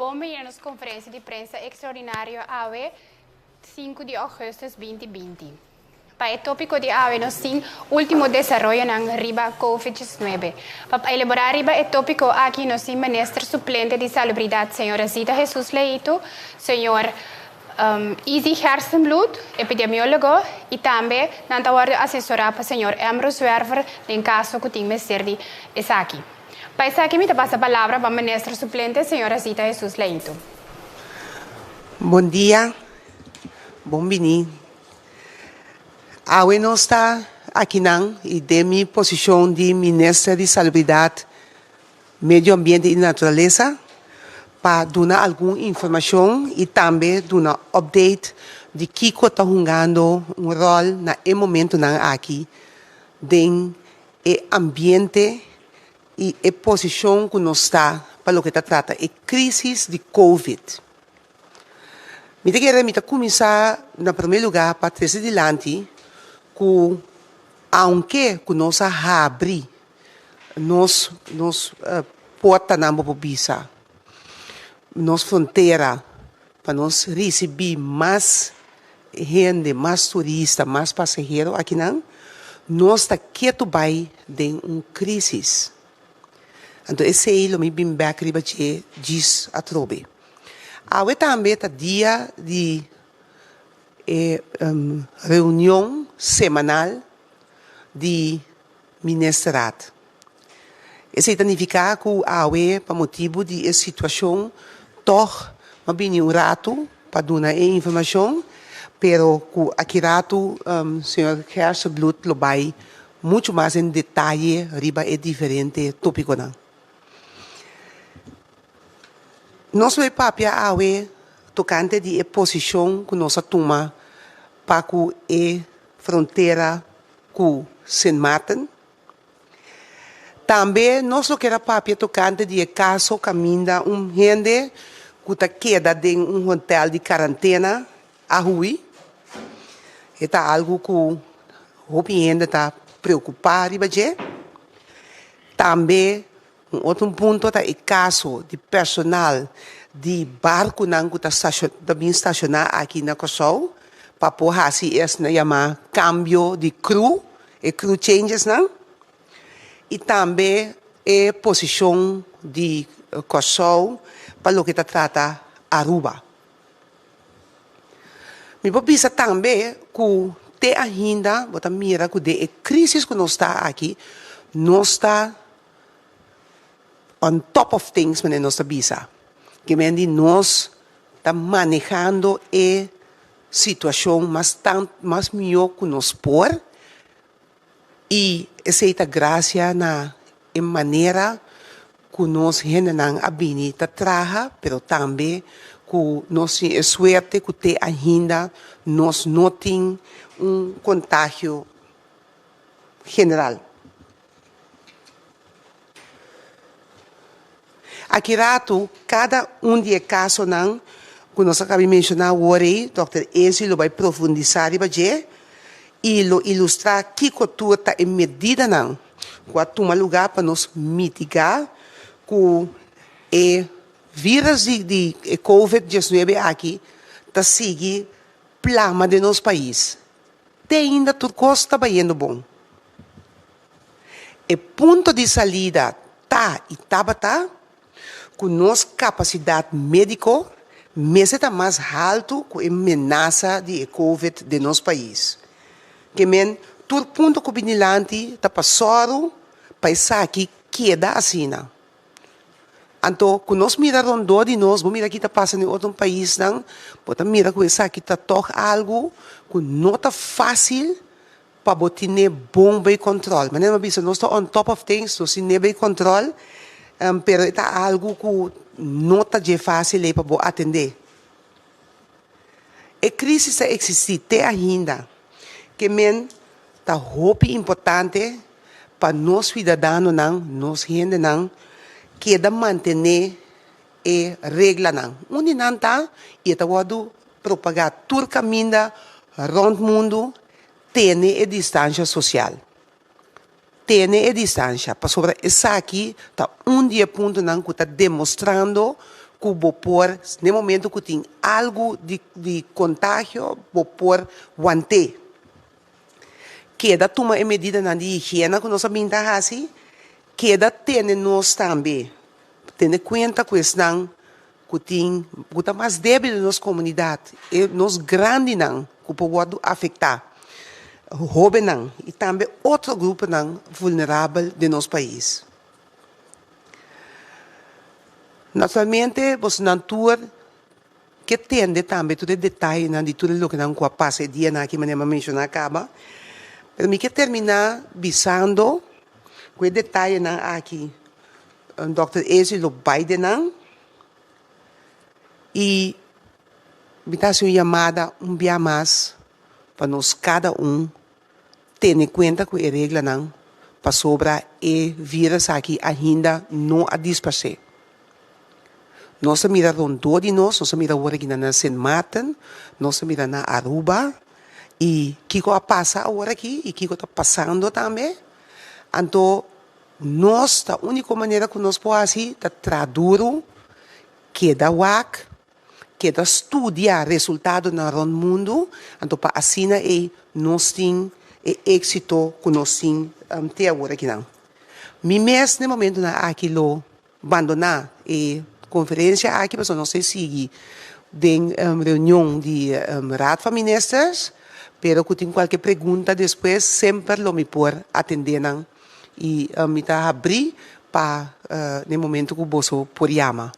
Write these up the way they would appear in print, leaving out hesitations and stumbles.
Bon bini na nos conferencia di prensa extraordinario awe 5 di augustus 2020. Pa e tópiko di awe nos tin último desaroyonan riba Covid 19. Pa elaborá riba e tópiko aki nos tin Minister Suplente di Salubridat señora Zita Jesus Leito, señor Izzy Gerstenbluth, epidemiólogo, i tambe nan ta wòrdu asesorá pa señor Emro Zwerver den kaso ku tin mester di esaki. Pa esaki mi ta pasa palabra pa Minister Suplente señora Zita Jesus Leito. Bon dia, bon bini. Awe nos ta akinan i den mi posishon di Minister di Salubridat, Medio Ambiente i Naturalesa pa duna algun informashon i tambe duna update di kiko ta hungando un ròl na e momentunan aki den e ambiente i e posishon ku nos ta pa loke ta trata e krisis di Covid. Mi ta kere mi ta kuminsá na promé lugá pa trese dilanti ku aunke ku nos a habri nos nos portanan bo por bisa, nos frontera pa nos risibí mas hende, mas turista, mas pasahero akinan, nos ta ketu bai den un krísis. Anto esei lo mi bin bek riba dje djis atrobe. Awe tambe ta dia di e reunion semanal di Ministerraad. Esei ta nifiká ku awe pa motibu di e situashon tòg m'a bini un ratu pa duna e informashon, pero ku aki ratu señor Gerstenbluth lo bai muchu mas den detaye riba e diferente tópikonan. Nos lo e papia awe tokante di e posishon ku nos a tuma pa ku e frontera ku Sint Maarten. Tambe nos lo kier a papia tokante di e kaso kaminda un hende ku ta keda den un hotel di karantena a hui. E ta algu ku hopi hende ta preokupá riba dje. Tambe un otro punto ta e kaso di personal di barkunan ku ta ta bin stashoná aki na Kòrsou pa por hasi e asina yamá kambio di crew, e crew changesnan. I tambe e posishon di Kòrsou pa loke ta trata Aruba. Mi por bisa tambe ku te ainda bo ta mira ku den e krisis ku nos ta aki, nos ta on top of things manera nos ta bisa. Ke men di nos ta manehando e situashon mas tan mas mihó ku nos por I esei ta gracia na e manera cu nos hendenan a bini ta traha, pero tambe cu nos tin e suerte cu te ainda nos no tin un contagio general. Aki ratu kada un di e kasonan ku nos a kabi menshoná awor ei, Dòkter Ezi lo bai profundisá riba dje i lo ilustrá kiko tur ta e medidanan ku a tuma lugá pa nos mitigá ku e vírus di e covid diesnuebe aki ta sigui plama den nos pais. Te ainda tur kos ta bayendo bon. E punto di salida ta i tabata ku nos kapasidat médiko mester ta mas haltu ku e menasa di e Covid den nos pais. Ke men tur punto ku bini dilanti ta pa sòru pa esaki keda asina. Anto ku nos mira rondó di nos, bo mira ki ta pasa den otro paisnan, bo ta mira ku esaki ta tòg algu ku no ta fásil pa bo tine bon bay kòntròl. Manera mi a bisa nos ta on top of things, nos tine bay kòntròl, pero e ta algu ku no ta dje fásil ei pa bo atendé. E krísis ta eksistí te ainda, ke men ta hopi importante pa nos siudadanonan, nos hendenan, keda mantené e reglanan. Un di nan ta, i e ta wòrdu propagá tur kaminda rònt mundu, tene e distansha sosial. Tene e distansha, pasobra esaki ta un di e puntonan ku ta demostrando ku bo por, n'e momento ku tin algu di di kontagio, bo por want'é. Keda tuma e medidanan di higiena ku nos a bin ta hasi, keda tene nos tambe, tene kuenta ku esnan ku tin, ku ta mas débil den nos komunidat, e nos grandinan ku por wòrdu afektá, hóbennan i tambe otro gruponan vulnerabel den nos pais. Naturalmente bosonan tur ke tende tambe tur e detayenan di tur e lokenan ku a pasa e dianan aki manera mi a menshoná kaba, pero mi ke terminá bisando ku e detayenan aki Dòkter Ezi lo bai den nan i mi ta hasi un yamada un bia mas pa nos kada un tene kuenta ku e reglanan pasobra e virus aki ainda no a disparsé. Nos ta mira rondó di nos, nos ta mira awor aki na Sint Maarten, nos ta mira na Aruba i kiko a pasa awor aki i kiko ta pasando tambe. Anto Nos ta úniko manera ku nos por hasi ta traha duru, keda wak, keda studia resultadonan rònt mundu, anto pa asina ei nos tin e éksito ku nos tin te awor akinan. Mi mes na e momentunan aki lo bandoná e konferensia aki pasobra nos ta sigui den reunion di Raad van Ministers, pero ku tin kualke pregunta despues semper lo mi por atendé nan i mi ta habrí pa den momento ku boso por yama.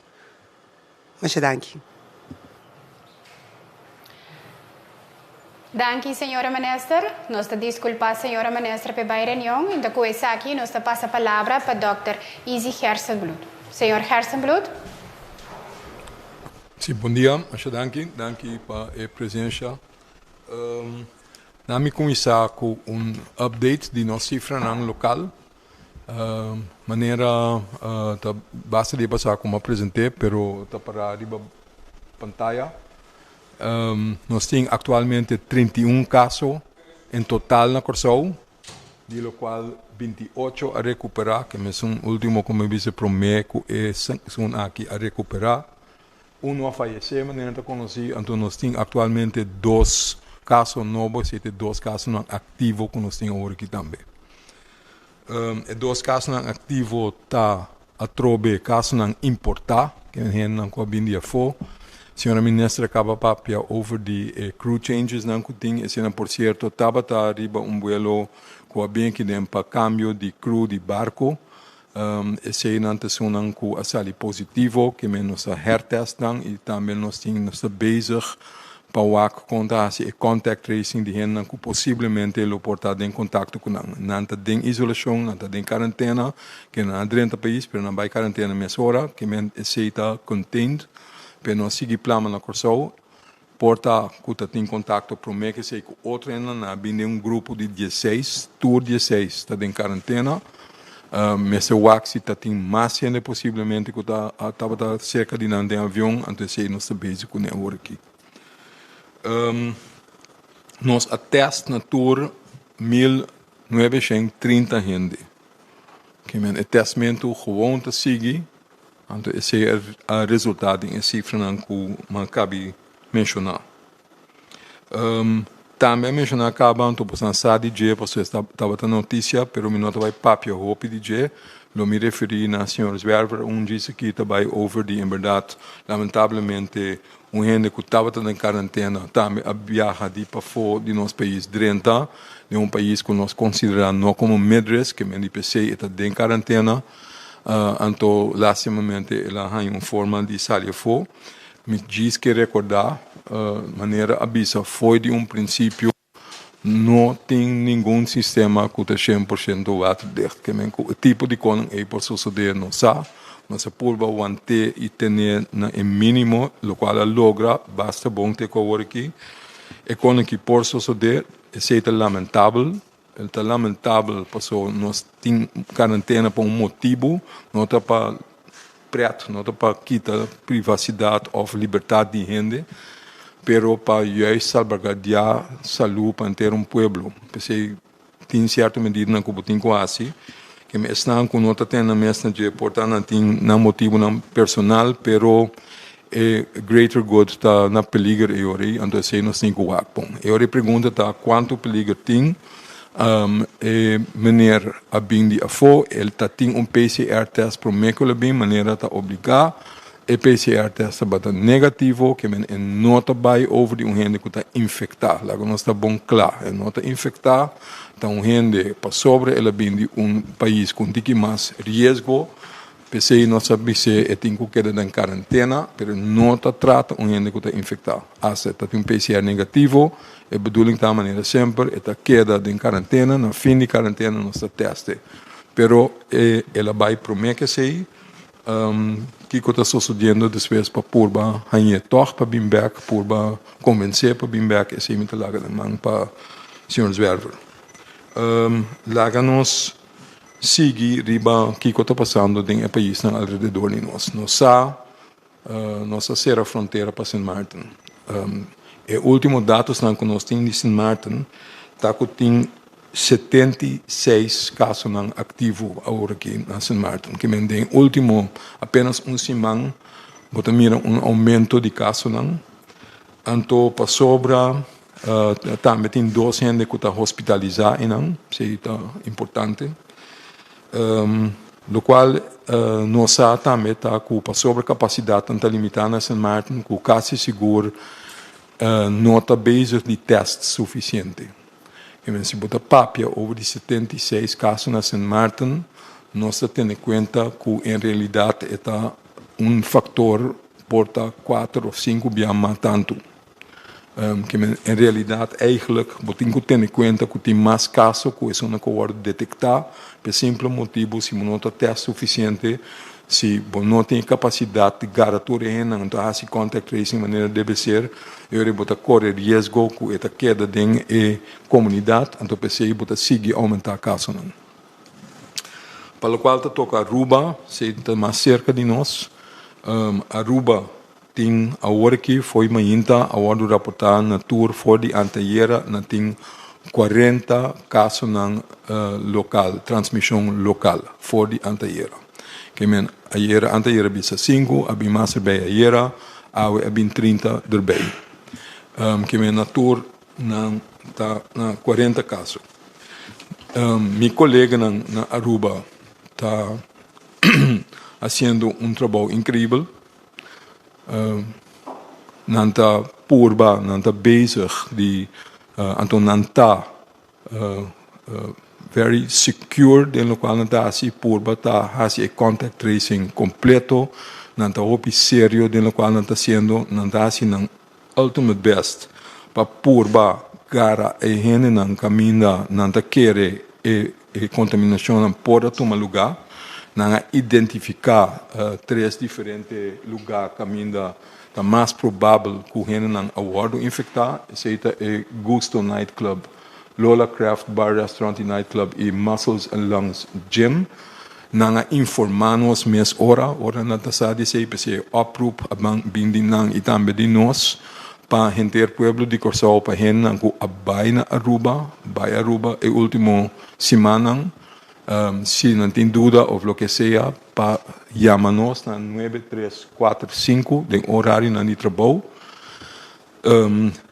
Masha danki. Danki señora minister. Nos ta disculpa señora minister p'e bai reunion y ta cu esaki nos ta pasa palabra pa dòkter Izzy Gerstenbluth. Señor Gerstenbluth. Sí, bon dia, masha danki. Danki pa e presencia. Na mi cuminsa cu un update di nos cifranan local. Manera ta basta di e pasá ku mi a present'é, pero ta pará riba pantaya. Nos tin aktualmente 31 kaso en total na Kòrsou, di lokual 28 a rekuperá, ke mesun último ku mi bisa promé ku esun aki a rekuperá. Unu a fayesé manera ta konosí, anto nos tin aktualmente dos kaso nobo, esei ta e dos kasonan aktivo ku nos tin awor aki tambe. E dos kasonan aktivo ta atrobe kasonan importá, ke hendenan ku a bin di afó. Señora Minister a kaba papia over di e crew changesnan ku tin, eseinan por sierto tabata riba un buelo ku a bin aki den pa kambio di crew di barko. Eseinan ta esunnan ku a sali positivo, ke men nos a hertest nan i tambe nos tin nos ta bezig pa wak kon ta hasi e contact tracing di hendenan ku posiblemente lo por ta den kontakto ku nan. Nan ta den isolashon, nan ta den karantena, ke nan a drenta pais pero nan bai karantena mesora, ke men esei ta contained, pero nos a sigui plama na Kòrsou. Por ta ku ta tin kontakto promé ku esei ku otro hendenan, nan a bin den un grupo di dieseis, tur dieseis ta den karantena. Mester wak si ta tin mas hende posiblemente ku ta tabata serka di nan den avion, anto esei nos ta bezig kuné awor aki. Nos a tèst na tur 1930 hende. Kimen e tèstmentu gewoon ta sigui. Anto esei a resultá den e sifranan ku mi a kabi menshoná. Tambe a menshoná kaba, anto boso nan sa di dje pasobra e tabata notisia, pero mi no ta bai papia hopi di dje. Lo mi referí na señor Zwerver un djis aki ta bai over di en bèrdat lamentablemente un hende ku tabata den karantena tambe a biaha di pafó di nos pais drenta den un pais ku nos konsiderá no komo midrisk, ke men di p'esei e ta den karantena. Anto lastimamente el a haña un forma di sali afó. Mi djis ke rekordá manera a bisa fo'i di un prinsipio no tin ningun sistema ku ta 100% waterdicht. Ke men ku e tipo di konan ei por sosodé no sa. Nos a purba want'é i ten'é na e mínimo, lokual a logra basta bon te ku awor aki. E konan ki por sosodé, esei ta lamentabel. El ta lamentabel paso nos tin karantena pa un motibu, no ta pa pret, no ta pa kita privasidat òf libertat di hende, pero pa juist salbaguardiá salú pa henter un pueblo. P'esei tin sierto medidanan ku bo tin ku hasi, ke esnan ku no ta tene nan mes na dje por ta nan tin nan motibunan personal, pero e greater good ta na peliger e ora ei, anto esei nos tin ku wak bon. E ora e pregunta ta kuantu peliger tin? E meneer a bin di afó, el ta tin un PCR test promé ku el a bin, manera ta obligá. E PCR test tabata negativo, ke men e no ta bai over di un hende ku ta infektá. Laga nos ta bon kla, e no ta infektá, ta un hende pasobra el a bin di un pais ku un tiki mas riesgo. P'esei nos a bis'é e tin ku keda den karentena, pero no ta trata un hende ku ta infektá. Asta e ta tin un PCR negativo, e bedoeling ta manera semper e ta keda den karentena, na fin di karentena nos ta tèst'e. Pero e el a bai promé ku esei. Kiko ta sosodiendo despues pa purba hañ'é tòg pa bin bèk, purba konvens'é pa bin bèk, esei mi ta laga den man pa señor Zwerver. Laga nos sigui riba kiko ta pasando den e paisnan alrededor di nos. Nos sa, nos a sera frontera pa Sint Maarten. E ultimo datosnan ku nos tin di Sint Maarten ta ku tin 76 kasonan aktivo awor aki na Sint Maarten. Ke men den ultimo apenas un siman bo ta mira un oumento di kasonan. Anto pasobra tambe tin dos hende ku ta hospitalisá einan, esei ta importante. Lokual nos sa tambe ta ku pasobra kapasidatnan ta limitá na Sint Maarten ku kasi sigur no ta bezig di tèst sufisiente. Si bo ta papia over di 76 kaso na Sint Maarten, nos ta tene kuenta ku en realidat e ta un faktor por ta kuater òf sinku bia mas tantu. En realidat eigentlik bo tin ku tene kuenta ku tin mas kaso ku esunnan ku a wòrdu detektá pa e simpel motibu si bo no ta tèst sufisiente, si bo no tin e kapasidat di gara tur e hendenan ta hasi contact tracing manera debe ser, e ora bo ta kore riesgo ku e ta keda den e komunidat, anto p'esei bo ta sigui oumentá kasonan. Pa lokual ta toka Aruba, esei ta mas serka di nos, Aruba tin awor aki fo'i mainta a wòrdu raportá na tur for di antayera na tin 40 kasonan lokal, transmishon lokal for di antayera. Ke men ayera antayera bisa sinku, a bin mas erbei ayera, awe a bin 30 derbei. Ke men na tur nan ta na 40 kaso. Mi koleganan na Aruba ta hasiendo un trabou inkreibel. Nan ta purba, nan ta bezig di, anto nan ta very secure den lokual nan ta hasi, purba ta hasi e contact tracing kompleto, nan ta hopi serio den lokual nan ta hasiendo, nan ta hasi nan ultimate best pa purba gara e hendenan kaminda nan ta kere e E kontaminashonnan por a tuma lugá. Nan a identifiká tres diferente lugá kaminda ta mas probabel ku hendenan a wòrdu infektá. Esei ta e Gusto Night Club, Lola Craft Bar Restaurant i Night Club i Muscles and Lungs Gym. Nan a informá nos mes ora, ora nan ta sa di esei, p'esei e oproep a bin di nan i tambe di nos. Pa henter pueblo di Kòrsou, pa hendenan ku a bai na Aruba, bai Aruba e último simannan, si nan tin duda òf loke sea, pa yama nos na 9345 den orarionan di trabou.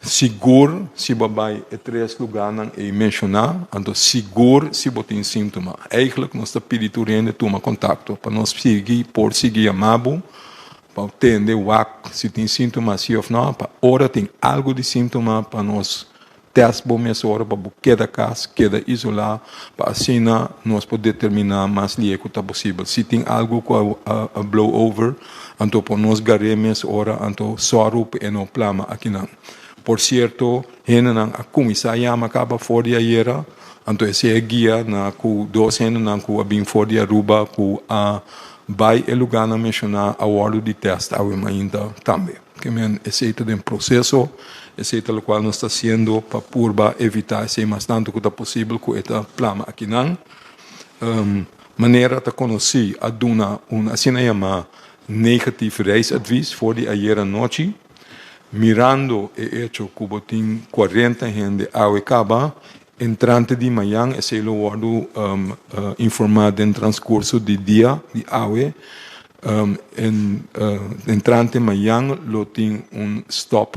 Sigur si bo a bai e tres lugánan ei menshoná, anto sigur si bo tin síntoma. Eigenlijk nos ta pidi tur hende tuma kontakto pa nos sigui por sigui yama bo pa tende wak si tin síntoma si òf nò, pa ora tin algu di síntoma pa nos Test bo mes ora pa bo keda kas, keda isolá, pa asina nos por determiná mas lié ku ta posibel. Si tin algu ku a blow over, anto por nos gar'é mes ora, anto sòru pa e no plama akinan. Por sierto, hendenan a kuminsá yama kaba for di ayera, anto esei a guia na ku dos hendenan ku a bin for di Aruba ku a bai e lugánan menshoná a wòrdu di tèst awe mainta tambe. Ke men esei ta den proseso, esei ta lokual nos ta hasiendo pa purba evitá esei mas tantu ku ta posibel ku e ta plama akinan. Manera ta konosí a duna un asina yamá negatief reisadvies for di ayer anochi, mirando e echo ku bo tin kuarenta hende awe kaba, entrante di mayan esei lo wòrdu informá den transkurso di dia di awe. Entrante mayan lo tin un stop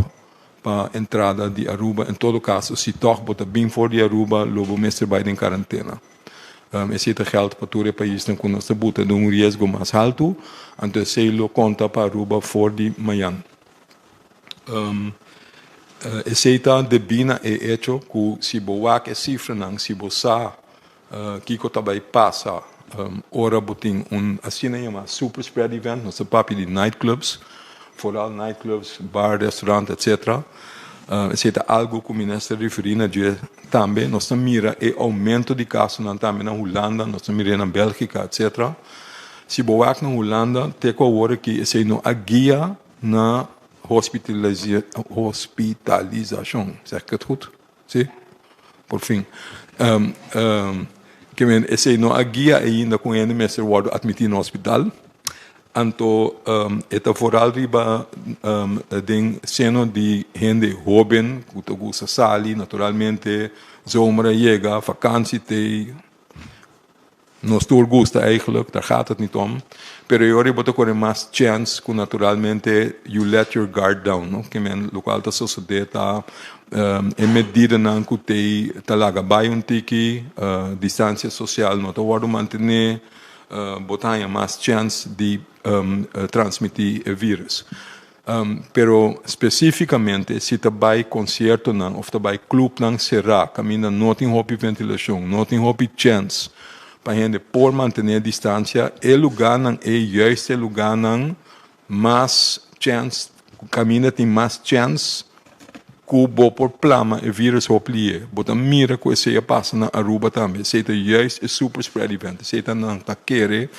pa entrada di Aruba. En todo caso, si toch bo ta bin for di Aruba, lo bo mester bai den karantena. Esei ta geld pa tur e paisnan ku nos ta buta den un riesgo mas haltu, anto esei lo konta pa Aruba for di mayan. Esei ta debí na e echo ku si bo wak e sifranan, si bo sa Kiko ta bai pasa ora bo tin un asina yama super spread event? Nos ta papia di night clubs, foral night clubs, bar, restaurant etc. Esei ta algu ku minister referí na dje tambe. Nos ta mira e oumento di kasonan tambe na Hulanda, nos ta mir'é na Bèlgika etc. Si bo wak na Hulanda te ku awor aki esei no a guia na hospitalisashon, zeg ik het goed? Sí, por fin. Ke men esei no a guia ainda ku hende mester wòrdu atmití na hospital. Anto e ta foral riba den seno di hende hóben ku ta gusta sali, naturalmente zomer a yega, vakansi t'ei. Nos tur gusta eigenlijk, daar gaat het niet om. Pero e ora bo ta kore mas chèns ku naturalmente you let your guard down, no? Ke men lokual ta sosodé ta e medidanan ku t'ei ta laga bai un tiki, distansia sosial no ta wòrdu mantené, bo ta haña mas chèns di transmití e vírus. Pero spesífikamente si ta bai konsiertonan òf ta bai klupnan será kaminda no tin hopi ventilashon, no tin hopi chèns pa hende por mantené distansia, e lugánan ei juist e lugánan mas chèns, kaminda tin mas chèns ku bo por plama e vírus hopi lié. Bo ta mira ku esei a pasa na Aruba tambe. Esei ta juist e super spread event. Esei ta nan ta kere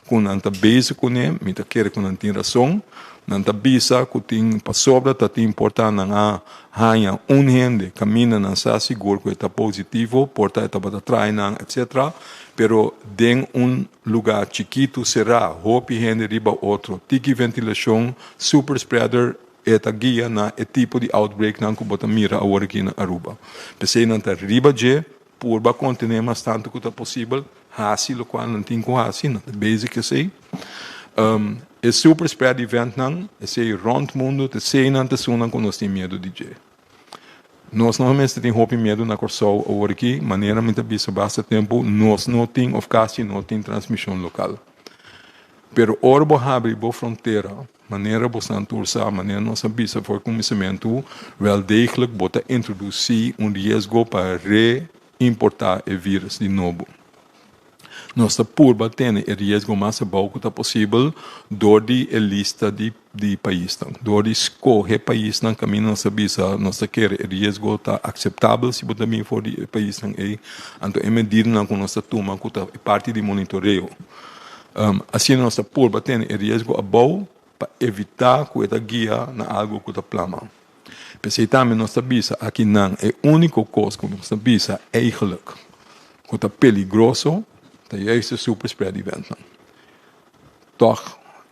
ku nan ta bezig kuné. Mi ta kere ku nan tin rason. Nan ta bisa ku tin pasobra ta tin por ta nan a haña un hende kaminda nan sa sigur ku e ta positivo, por ta e tabata trae nan etc. Pero den un lugá chikitu será, hopi hende riba otro, tiki ventilashon, super spreader e ta guia na e tipo di outbreaknan ku bo ta mira awor aki na Aruba. P'esei nan ta riba dje purba kontené mas tantu ku ta posibel, hasi lokual nan tin ku hasi, nan ta bezig ku esei. E super spread eventnan, esei rònt mundu, ta eseinan ta esunnan ku nos tin miedu di dje. Nos no mester tin hopi miedu na Kòrsou awor aki, manera mi ta bisa basta tempu, nos no tin òf kasi no tin transmishon lokal. Pero ora bo habri bo frontera, Manera bosnan tur sa, manera nos a bisa for kuminsamentu, wel degelijk bo ta introdusí un riesgo pa re-importá e vírus di nobo. Nos ta purba tene e riesgo mas abou ku ta posibel dor di e lista di di paisnan, dor di skohe paisnan kaminda nos ta bisa nos ta kere e riesgo ta akseptabel si bo ta bin for di e paisnan ei, anto e medidanan ku nos ta tuma ku ta e parti di monitoreo. Asina nos ta purba tene e riesgo abou pa evitá ku e ta guia na algu ku ta plama. P'esei tambe nos ta bisa akinan e úniko kos ku nos ta bisa eigelijk ku ta peligroso ta juist e super spread eventnan. Tòg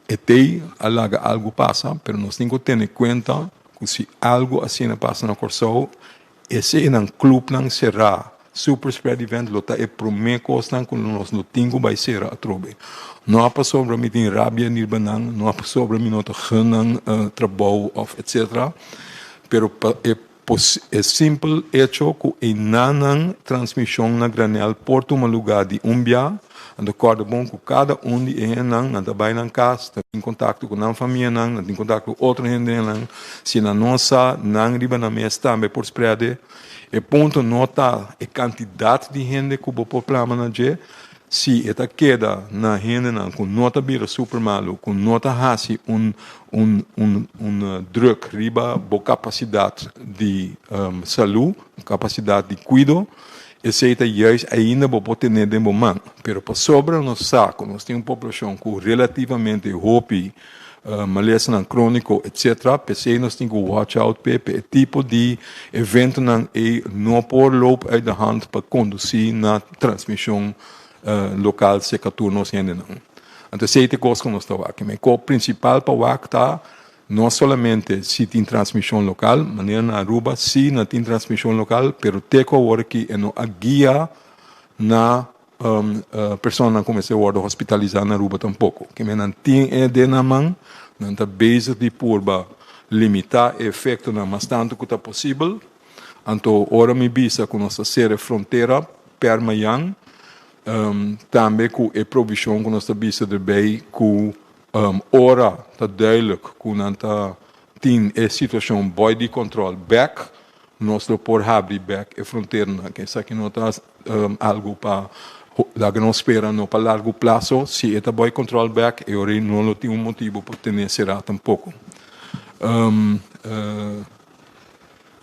e tei a laga algu pasa pero nos tin ku tene kuenta ku si algu asina pasa na Kòrsou Eseinan clubnan será, super spread event lo ta e promé kosnan ku nos lo tin ku bai sera atrobe. No a pasobra mi tin rabia riba nan, no a pasobra mi no ta gun nan trabou òf etcetera. Pero pa e e simpel hecho ku einanan transmishon na granel por tuma lugá di un bia, anto kòrda bon ku kada un di e hendenan nan ta bai nan kas, ta tin kontakto ku nan famianan, nan tin kontakto ku otro hendenan, si nan no sa nan riba nan mes tambe por spread. E punto no ta e kantidat di hende ku bo por plama na dje, si e ta keda na hendenan ku no ta bira super malu, ku no ta hasi un un un un druk riba bo kapasidat di salú, kapasidat di kuido, esei ta juist ainda bo por tene den bo man. Pero pasobra nos sa ku nos tin un poblashon ku relativamente hopi malesanan króniko etcetera, p'esei nos tin ku watch out p'e, p'e tipo di eventonan ei no por loop uit de hand pa kondusí na transmishon lokal serka tur nos hendenan. Anto esei ta e kos ku nos ta wak. E kos prinsipal pa wak ta no solamente si tin transmishon lokal, manera na Aruba si na tin transmishon lokal, pero te ku awor aki e no a guia na personanan ku mester wòrdu hospitalisá na Aruba tampoko. Kimen nan tin e den nan man, nan ta bezig di purba limitá e efektonan mas tantu ku ta posibel. Anto ora mi bisa ku nos ta sera e frontera per mayan, tambe ku e provishon ku nos ta bisa derbei ku ora ta duidelijk ku nan ta tin e situashon boi di kòntròl bèk, nos lo por habri bèk e fronteranan. Esaki no ta algu pa laga nos spera no pa largu plaso. Si e ta boi kòntròl bèk, e ora ei no lo tin un motibu pa tene será tampoko.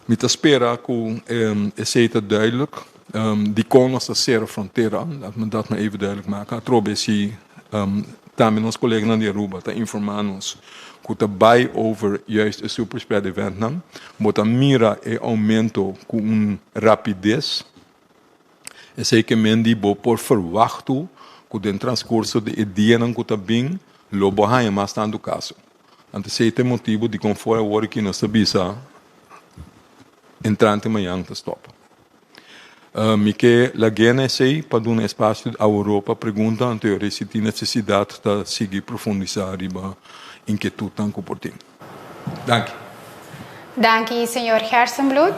Mi ta spera ku esei ta duidelijk. Dikon nos ta sera frontera? Laat me dat maar even duidelijk maken. Atrobe si tambe nos koleganan di Aruba ta informá nos ku ta bai over juist e superspread eventnan. Bo ta mira e oumento ku un rapides. Esei ke men di bo por ferwachtu ku den transkurso di e dianan ku ta bin lo bo haña mas tantu kaso. Anto esei ta e motibu dikon for awor aki nos ta bisa entrante mañan ta stòp. Mi ke lag'é na esei pa duna espasio a Oropa pregunta anto e si tin nesesidat ta sigui profundisá riba inkietutnan ku por tin. Danki. Danki señor Gerstenbluth.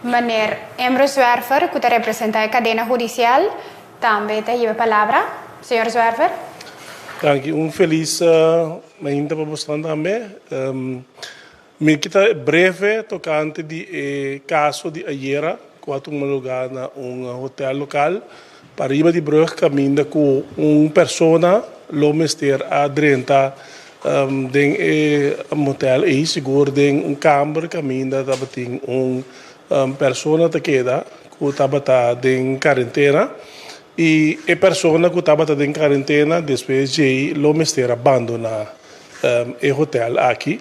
Meneer Emro Zwerver ku ta representá e kadena hudisial tambe ta hiba palabra. Señor Zwerver. Danki. Un felis mainta pa bosnan tambe. Mi ke ta breve tokante di e kaso di ayera ku a tuma lugá na un hotel lokal pariba di brug kaminda ku un persona lo mester a drenta den e motel ei, sigur den un kamber kaminda tabatin un persona ta keda ku tabata den karentena i e persona ku tabata den karentena despues djei lo mester a bandoná e hotel aki.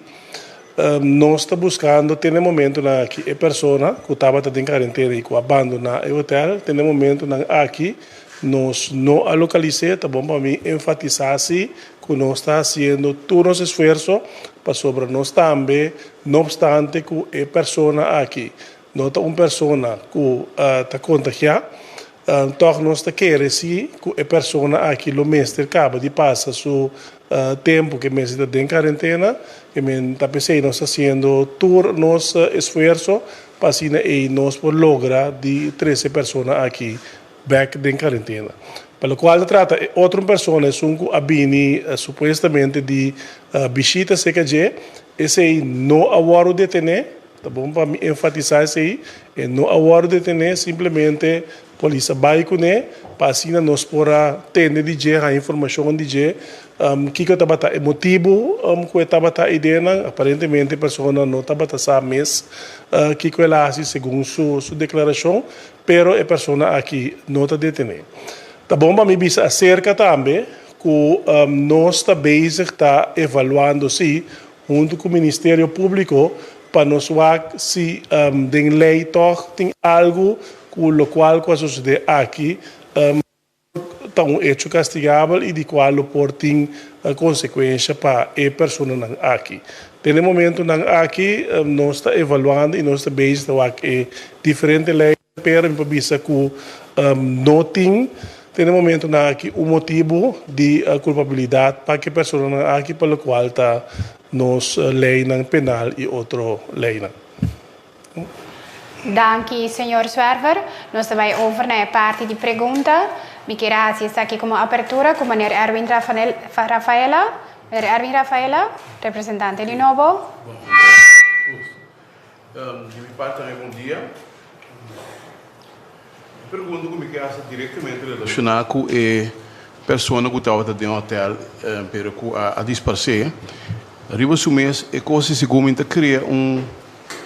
Nos ta buskando te na e momentunan aki e persona ku tabata den karentena i ku a bandoná e hotel. Te na e momentunan aki nos no a lokalis'é. Ta bon pa mi enfatisá si ku nos ta hasiendo tur nos esfuerso pasobra nos tambe, no opstante ku e persona aki no ta un persona ku ta kontagiá, Tòg nos ta kere si ku e persona aki lo mester kaba di pasa su tempu ku e mester ta den karentena. E men ta p'esei nos ta hasiendo tur nos esfuerso pa asina ei nos por logra di trese e persona aki bèk den karentena. Pa lokual ta trata e otro persona, esun ku a bini supuestamente di bishita serka dje, esei no a wòrdu detené. Ta bon pa mi enfatisá esei, e no a wòrdu detené, simplemente polis a bai kuné pa asina nos por a tende di dje, haña informashon di dje, kiko tabata e motibu ku e tabata eidenan. Aparentemente e persona no tabata sa mes kiko el a hasi segun su su deklarashon, pero e persona aki no ta detené. Ta bon pa mi bisa aserka tambe ku nos ta bezig ta evaluando si huntu ku Ministerio Públiko pa nos wak si den lei tòg tin algu ku lokual ku a sosodé aki ta un echo kastigabel i di kual lo por tin konsekuensha pa e personanan aki. Den e momentunan aki nos ta evaluando i nos ta bezig ta wak e diferente lei. Pero mi por bisa ku no tin te na e momentunan aki un motibu di kulpabilidat pa ke personanan aki pa lokual ta nos leinan penal i otro leinan. Danki señor Zwerver. Nos ta bai over na e parti di pregunta. Mi kier a hasi esaki komo apertura ku meneer Erwin Rafaela. Meneer Erwin Rafaela, representante di nobo. Bon, di mi parti tambe bon dia. E pregunta ku mi ke hasi direktamente relashoná ku e persona ku tabata den hotel pero ku a disparsé. Riba su mes e kos di sigur mi ta krea un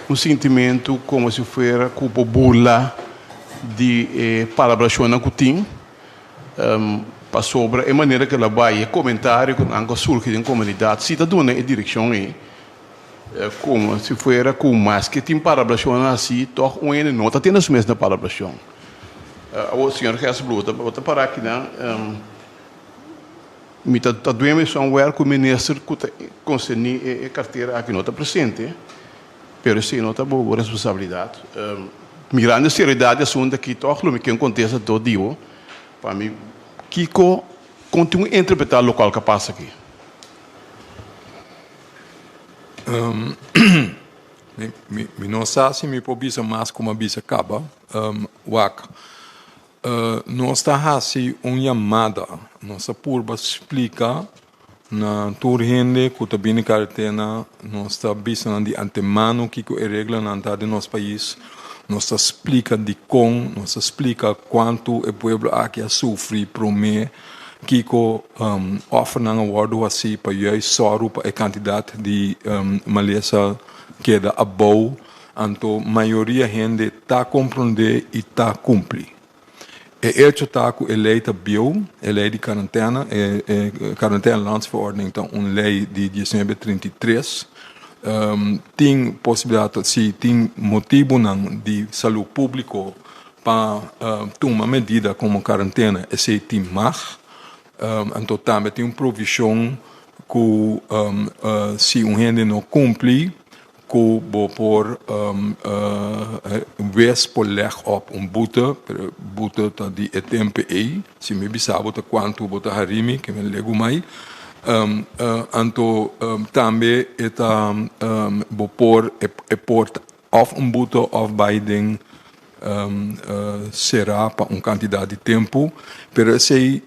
un sintimentu komo si fuera ku por burla di e palabrashonnan ku tin pasobra e manera ku el a bai e komentario ku nan a surgi den komunidat si ta duna e direkshon ei. Komo si fuera ku maske tin palabrashonnan hasi, tòg un hende no ta tene su mes na palabrashon. Awor, señor Gersbloed, bo ta pará akinan, mi ta ta dueme esun wèr ku minister ku ta konserní e kartera aki no ta presente, pero esei no ta bo responsabilidat. Mirando e seriedat di asuntu aki, tòg lo mi ke un kontesta dor di bo pa mi kiko kon tin ku interpretá lokual ku a pasa aki. Mi no sa si mi por bisa mas ku mi a bisa kaba. Wak, nos ta hasi un yamada, nos ta purba splika na tur hende ku ta bini karetena, nos ta bisa nan di antemano kiko e reglanan ta den nos pais, nos ta splika dikon, nos ta splika kuantu e pueblo aki a sufri promé. Kiko òfernan a wòrdu hasí pa juist sòru pa e kantidat di malesa keda abou? Anto mayoria hende ta komprondé i ta kumpli. E echo ta ku e lei ta bieu, e lei di karantena, e Quarantaine Landsverordening ta un lei di diesnuebe trinta i tres. Tin posibilidat, si tin motibunan di salú públiko Pa tuma medida komo karantena esei tin mag. Anto tambe tin un provishon ku si un hende no kumpli ku bo por wes por leg op un bute, pero e bute ta di e tempu ei, si mi bisa bo ta kuantu bo ta hari mi ke mi legu mai. Anto tambe e ta bo por e por Òf un buto òf bai den será pa un kantidat di tempu, pero esei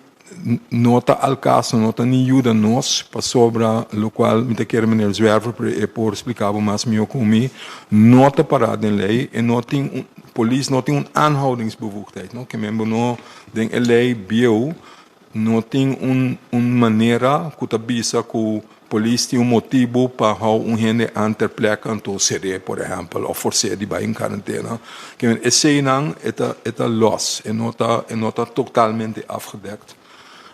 no ta al kaso, no ta ni yuda nos, pasobra lokual mi ta kere meneer Zwerver pero e por splika bo mas mihó ku mi, no ta pará den lei, e no tin un, polis no tin un aanhoudingsbevoegdheid, no, ke men bo no den e lei bieu No tin un un manera ku ta bisa ku polis tin un motibu pa hou un hende an ter plek anto ser'é, por ehèmpel, òf fors'é di bai en karentena. Kimen eseinan e ta e ta lòs, e no ta e no ta totalmente afgedekt.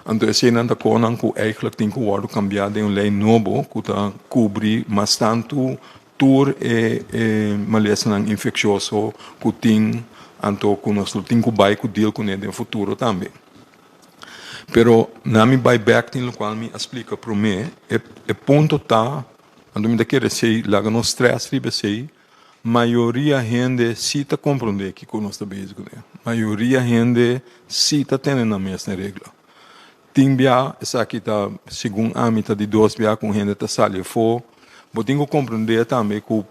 Anto eseinan ta konan ku eigentlik tin ku wòrdu kambiá den un lei nobo ku ta kubri mas tantu tur e e malesanan infekshioso ku tin anto ku nos lo tin ku bai ku deal kuné den futuro tambe. Pero na mi bai bek tin lokual mi a splika promé, e e punto ta, anto mi ta kere esei, laga nos stress riba esei, mayoria hende si ta komprondé kiko nos ta bezig kuné. Mayoria hende si ta tene nan mes na regla. Tin bia, esaki ta segun ami ta di dos bia ku un hende ta sali afó, bo tin ku komprondé tambe ku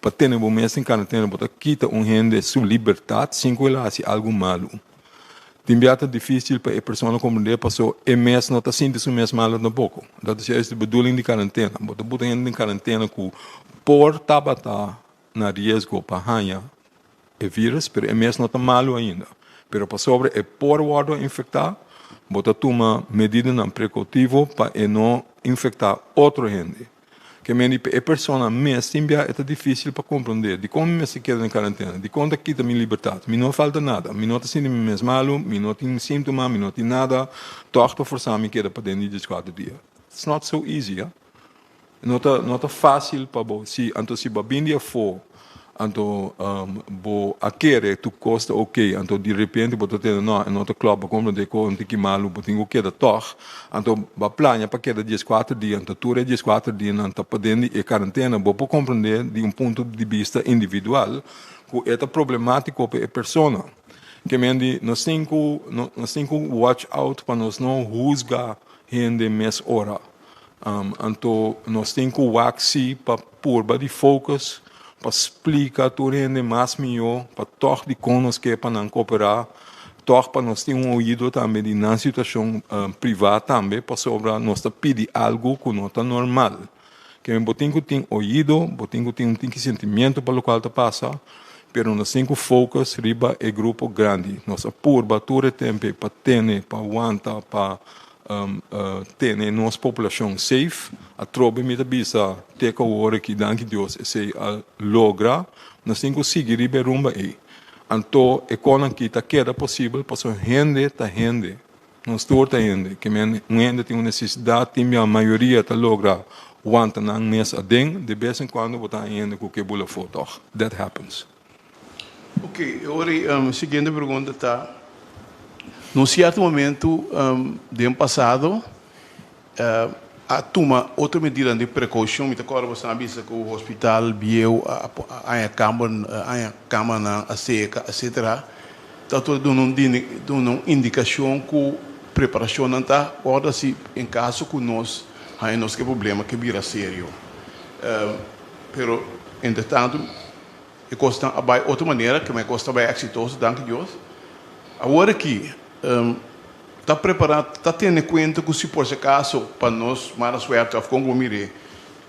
pa tene bo mes den karantena bo ta kita un hende su libertat sin ku el a hasi algu malu. Tin bia ta difícil pa e persona comprendé paso e mes no ta sinti su mes malo tampoco. Dat is juist de bedoeling di karantena. Bo ta buta hende den karantena ku por tabata na riesgo pa haña e virus, pero e mes no ta malo ainda. Pero pasobra e por wòrdu infektá, bo ta tuma medidanan prekoutivo pa e no infektá otro hende. Ke mende pa e persona mes tin bia e ta dificil pa comprende dicon mi mester keda den cuarentena, dicon ta kita mi libertad, mi no falta nada, mi no ta sinti mi mes malo, mi no tin sintoma, mi no tin nada, toch ta forsa mi keda paden di dieskuater dia. It's not so easy, ha? No ta no ta facil pa bo, si anto si bo a bin di afo Anto bo a kere tur kos ta oke, anto di repente bo ta tende no, e no ta klòp, bo komprende ku un tiki malu, bo tin ku keda tòg. Anto bo a plania pa keda dieskuater dia, anto tur e dieskuater dianan ta paden di e karantena. Bo por komprende di un punto di bista individual ku e ta problemátiko pa e persona. Ke men di nos tin ku nos tin ku watch out pa nos no husga hende mes ora. Anto nos tin ku wak si pa purba di focus. pa splika tur hende mas mihó pa tòg dikon nos ke pa nan kooperá, tòg pa nos tin un oido tambe di nan situashon privá tambe pasobra nos ta pidi algu ku no ta normal. Ke bo tin ku tin oido, bo tin ku tin un tiki sentimiento pa lokual ta pasa, pero nos tin ku focus riba e grupo grandi. Nos a purba tur e tempe pa tene, pa wanta, pa tene nos populashon safe. Atrobe mi ta bisa te ku awor aki, danki Dios, esei a logra. Nos tin ku sigui riba e rumba ei. Anto e konan aki ta keda posibel pasobra hende ta hende. Nos tur ta hende. Ke men un hende tin un nesesidat, tin bia mayoria ta logra wanta nan mes aden. De bes en kuando bo ta haña hende ku ke bula afó tòg. That happens. Ok, e ora e siguiente pregunta ta, Na un sierto momento den pasado a tuma otro medidanan di prekoushon, mi ta kòrda boso a bisa ku hospital bieu a haña kamber, a haña kamanan a seka etcetera, ta tur duna un duna un indikashon ku preparashonnan ta wòrdu hasi en kaso ku nos haña nos ku e problema ke bira serio. Pero entretantu E kosnan a bai otro manera, kema e kos ta bai eksitoso, danki Dios. Awor aki ta prepará, ta tene kuenta ku si por si akaso pa nos mala suerte òf kon ku bo mir'é,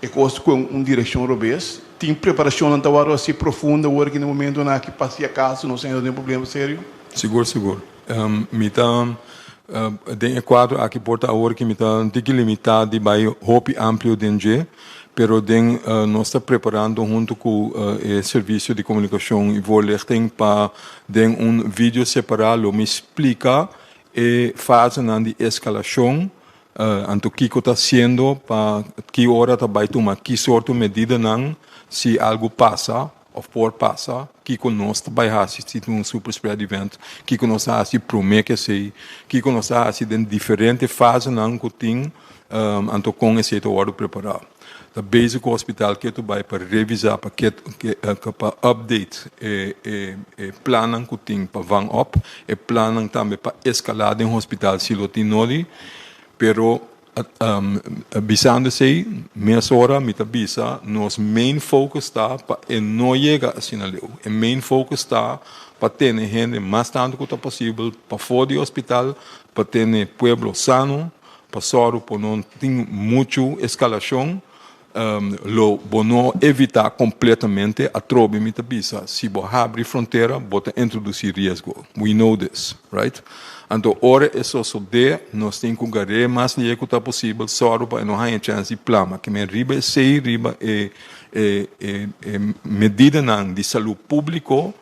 e kos ku un direkshon robes, tin preparashonnan ta wòrdu hasi profundo awor aki na e momentunan aki pa si akaso nos hende den problema serio? Sigur, sigur. Mi ta den e kuadro aki por ta awor ki mi ta un tiki limitá di bai hopi amplio den dje, pero den nos ta preparando huntu ku e servisio di komunikashon i voorlichting pa den un video separá lo mi splika e fasenan di eskalashon Anto kiko ta hasiendo pa ki ora ta bai tuma ki sorto medidanan si algu pasa of por pasa, kiko nos ta bai hasi si tin un super spread event, kiko nos ta hasi prome ku esei, kiko nos ta hasi den diferente fasenan ku tin, anto kon esei ta wòrdu prepará. Ta bezig ku hospital ketu bai pa revisá pa pa update e e plannan ku tin pa van op, e plannan tambe pa eskalá den hospital si lo tin nodi, pero bisando esei mesora mi ta bisa nos main focus ta pa e no yega asina leu, e main focus ta pa tene hende mas tantu ku ta posibel pafó di hospital pa tene pueblo sano. Pa sòru por no tin muchu eskalashon, lo bo no evitá kompletamente. Atrobe mi ta bisa, si bo habri frontera, bo ta introdusí riesgo. We know this, right? Anto ora e sosodé, nos tin ku gar'é mas lihe ku ta posibel, sòru pa e no haña chèns di plama. Ke men riba esei, riba e e e medidanan di salú públiko,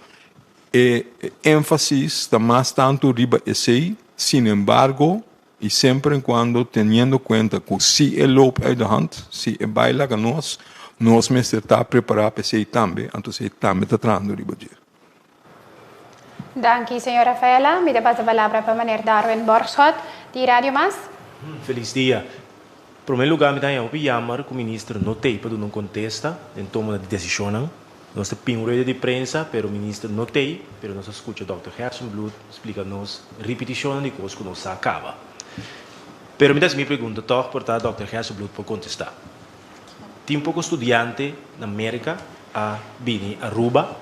e énfasis ta mas tantu riba esei. Sinembargo, I semper en cuando teniendo cuenta cu si e loop uit de hand, si e bay laga nos, nos mester ta prepara pa esey tambe, anto esey tambe ta trahando riba dje. Danki, señor Rafaela. Mi ta pasa palabra pa meneer Darwin Borgschot di Radio Mas. Feliz dia. Prome lugar mi ta haña hopi jammer cu minister no t'ey pa duna un contesta den tomo di decisionnan. Nos ta pin un rueda di prensa pero minister no t'ey, pero nos a scucha Dòkter Gerstenbluth splica nos ripiticionnan di cos cu nos sa caba. Pero mi ta haci mi pregunta tog por ta Dòkter Gerstenbluth por contesta. Tin poco studiante na Merca a bini Aruba,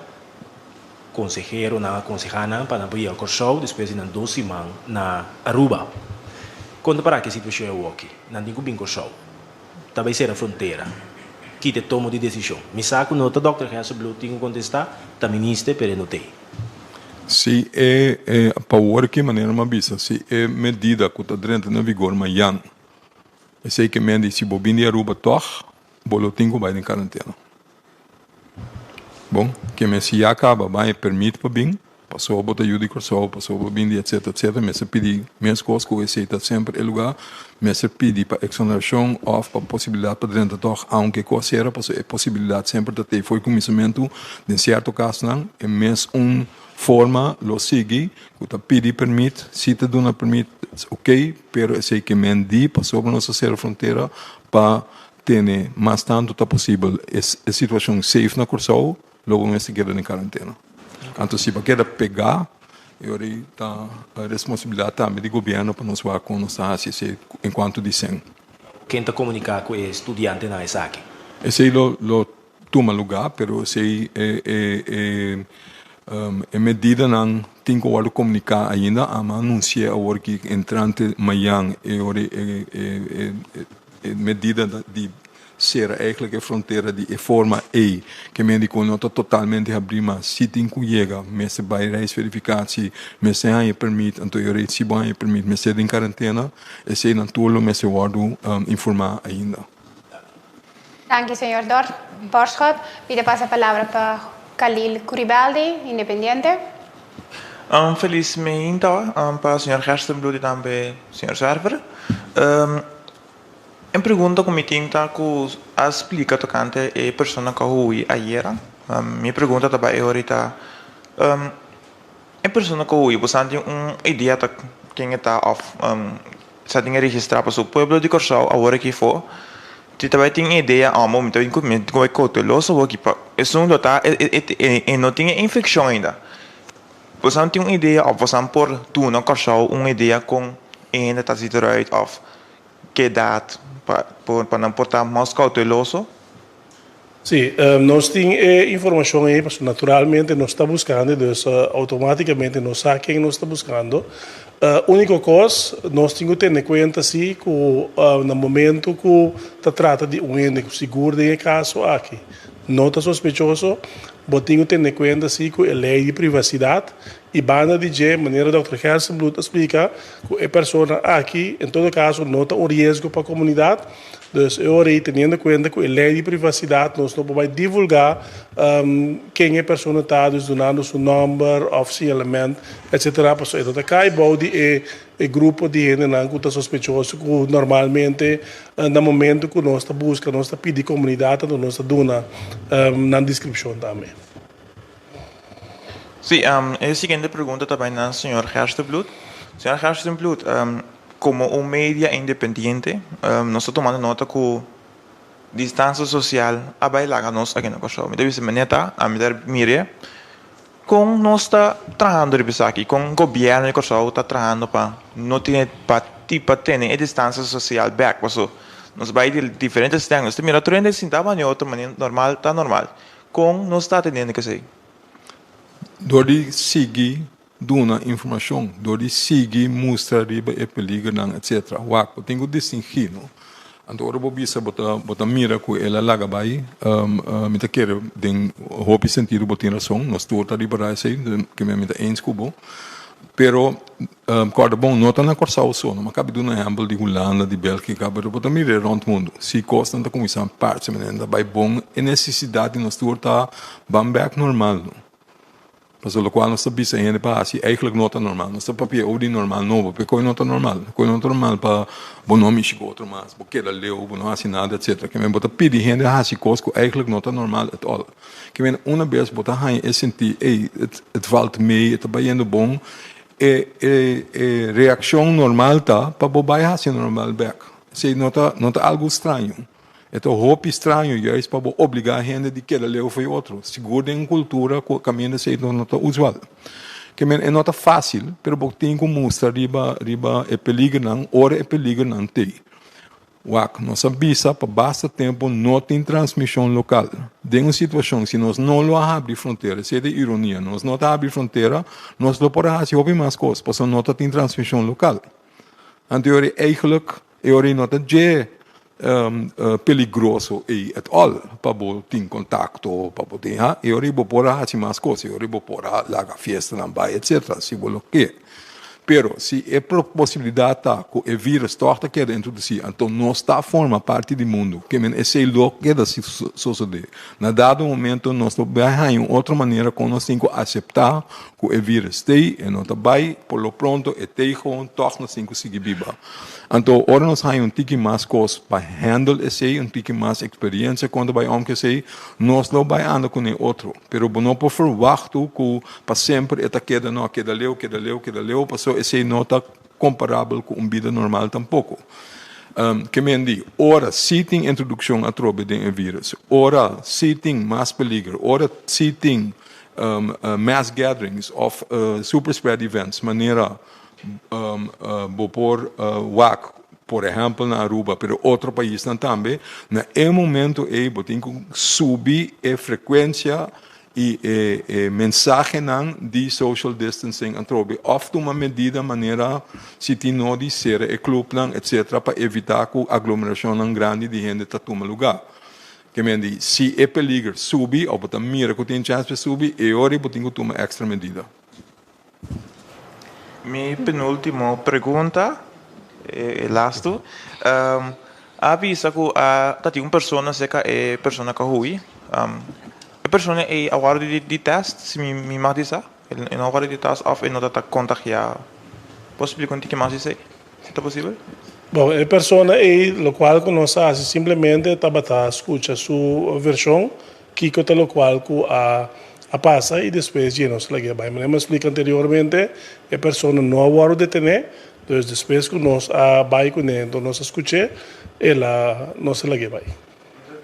conseheronan a conseha nan pa nan por yega Corsou despues di nan dos siman na Aruba. Con ta para ki situacion awoki? Nan tin cu bin Corsou. Ta bay cera frontera. Kita e tomo di decision. Mi sa cu no ta Dòkter Gerstenbluth tin cu contesta, ta minister pero e no t'ey. Si e e pa awor ki manera mi a bisa si e medida cu ta drenta na vigor mayan esey ke men di si bo bin di Aruba tog bo lo tin cu bay den karantena. Bon, ke mester ya kaba bai e permit pa bin, pasobra bo ta yu di Kòrsou, pasobra bo bin di etsetera etsetera, mester pidi meskos ku esei ta semper e lugá, mester pidi pa eksonerashon òf pa posibilidat pa drenta tòg, aunke ku a sera, pasobra e posibilidat semper ta tei for kuminsamentu. Den sierto kasnan e mes un forma lo sigui ku ta pidi permit, si ta duna permit oke, pero esei ke men di pasobra nos a sera frontera pa Tene mas tantu ta posibel e situashon safe na Kòrsou, lo bo mester keda den karantena. Anto si bo keda pegá, e ora ei ta responsabilidat tambe di gobièrnu pa nos wak kon nos ta hasi esei en kuantu di sèn. Ken ta komuniká ku e studiantenan esaki? Esei lo lo. tuma lugá, pero esei e e e e medidanan tin ku wòrdu komuniká ainda. Ami a anunsi'é awor ki entrante mañan e ora e e e medida di sera eigenlijk e frontera di e forma ei ke men di ku no ta totalmente habrí mas si tin ku yega mester bai reisverificatie mester haña permit anto e ora si bo haña permit mester den karantena esei nan tur lo mester wòrdu informá ainda. Danki señor Borschot. Mi ta pasa palabra pa Khalil Curibaldi, Independiente. Un felis meinta pa señor Gerstenbluth y tambe señor Zwerver. E pregunta ku mi tin ta ku a splika tokante e persona ku a hui ayera. Mi pregunta ta bai e ora ta, e persona ku a hui bo sa tin un idea ta ken e ta òf sa tin e registrá pasobra pueblo di Kòrsou awor aki afó si ta bai tin e idea amo mi ta bin ku mi tin ku bai kouteloso awor aki pa esun lo ta e no tin e infekshon ainda. Bo sa tin un idea òf bo sa por duna Kòrsou un idea kon e hende ta zit eruit òf Kedat pa pa nan por ta mas kouteloso? Sí, nos tin e informashon ei pasobra naturalmente nos ta buskando dus outomátikamente nos sa ken nos ta buskando. Úniko kos nos tin ku tene kuenta sí ku na momento ku ta trata di un hende ku sigur den e kaso aki no ta sospechoso, bo tin ku tene kuenta sí ku e lei di privasidat I banda di dje, manera dòkter Gerstenbluth a splika, ku e persona aki en todo kaso no ta un riesgo pa komunidat. Dus e ora ei teniendo kuenta ku e lei di privasidat nos no por bai divulgá ken e persona ta, dus dunando su nòmber òf siñalament etsetera, pasobra e no ta kai bou di e e grupo di hendenan ku ta sospechoso ku normalmente na momento ku nos ta buska nos ta pidi komunidat anto nos ta duna nan deskripshon tambe. Sí, e siguiente pregunta ta bai na señor Gerstenbluth. Señor Gerstenbluth, komo un media independiente, nos ta tumando nota ku distansia sosial a bai laga nos aki na Kòrsou. Mi ta bisa manera ta, ami ta mir'e kon nos ta trahando riba esaki, kon gobièrnu di Kòrsou ta trahando pa no tene pa pa tene e distansia sosial bèk. Pasobra nos bai di diferente stènt, nos ta mira tur hende sinta manera otro manera normal ta normal. Kon nos ta atendiendo ku esei? Dor di sigui duna informashon, dor di sigui mustra riba e peligernan etsetera. Wak, bo tin ku distingí, no? Anto ora bo bisa bo ta bo ta mira ku el a laga bai, mi ta kere den hopi sentido bo tin rason, nos tur ta ripará esei, ke mi ta eens ku bo. Pero kòrda bon, no ta na Kòrsou so, no. Mi a kabi duna ehèmpel di Hulanda, di Bèlgika, pero bo ta mira rònt mundu. Si kosnan ta kuminsá parse manera ta bai bon, e nesesidat di nos tur ta ban bèk normal, no. Pasobra lokual nos ta bisa hende pa hasi eigentlik no ta normal. Nos ta papia over di normal nobo, pero koe no ta normal. Koe no ta normal pa bo no mishi ku otro mas, bo keda leu, bo no hasi nada, etsetera. Ke men bo ta pidi hende hasi kos ku eigentlik no ta normal at all. Ke men una bes bo ta haña e sentí, ey, het het valt mee, e ta bayendo bon, e e e reakshon normal ta pa bo bai hasi normal bèk. Esei no ta no ta algu straño. E ta hopi straño juist pa bo obligá hende di keda leu for e otro, sigur den un kultura ku kaminda esei no ta usual. Ke men e no ta fásil, pero bo tin ku mustra riba riba e peligernan ora e peligernan t'ei. Wak, nos a bisa pa basta tempu no tin transmishon lokal. Den un situashon si nos no lo a habri frontera, esei ta e ironia, nos no ta habri frontera, nos lo por a hasi hopi mas kos pasobra no ta tin transmishon lokal. Anto e ora ei eigelijk e ora ei no ta dje peligroso ei at all pa bo tin kontakto, pa bo tin ha, e ora ei bo por a hasi mas kos, e ora ei bo por a laga fiestanan bai etcetera si bo lo ke. Pero si e posibilidat ta ku e vírus tòg ta keda introdusí, anto nos ta forma parti di mundu, ke men esei lo keda sosodé. Na dado momento nos lo bai haña un otro manera kon nos tin ku aseptá ku e vírus t'ei, e no ta bai, por lo pronto e t'ei gewoon, tòg nos tin ku sigui biba. Anto ora nos haña un tiki mas kos pa handle esei, un tiki mas eksperiensia kon ta bai om ku esei, nos lo bai anda kuné otro. Pero bo no por ferwachtu ku pa semper e ta keda no, keda leu, keda leu, keda leu, pasobra esei no ta komparabel ku un bida normal tampoko. Ke men di, ora si tin introdukshon atrobe den e virus, ora si tin mas peliger, ora si tin mass gatherings òf super spread events manera bo por wak. por ehèmpel na Aruba, pero otro paisnan tambe, na e momento ei bo tin ku subi e frekuensia i e e mensahenan di social distancing atrobe òf tuma medida manera si tin nodi sera e klupnan etcetera pa evitá ku aglomerashonnan grandi di hende ta tuma lugá. Ke men di si e peliger subi òf bo ta mira ku tin chèns pa e subi e ora ei bo tin ku tuma èkstra medida. Mi penultimo pregunta, e lastu, a bisa ku a ta tin un persona serka e persona ku a hui. E persona ei a wòrdu di tèst, si mi mag di sa? E no a wòrdu di tèst òf e no ta ta kontagiá? Por splika un tiki mas di esei, si ta posibel? Bon, e persona ei lokual ku nos a hasi simplemente tabata skucha su vershon Kiko ta lokual ku a a pasa i despues dje nos lag'é bai. Manera mi a splika anteriormente, e persona no a wòrdu detené, dus despues ku nos a bai kuné enton nos a skuch'é, el a nos a lag'é bai.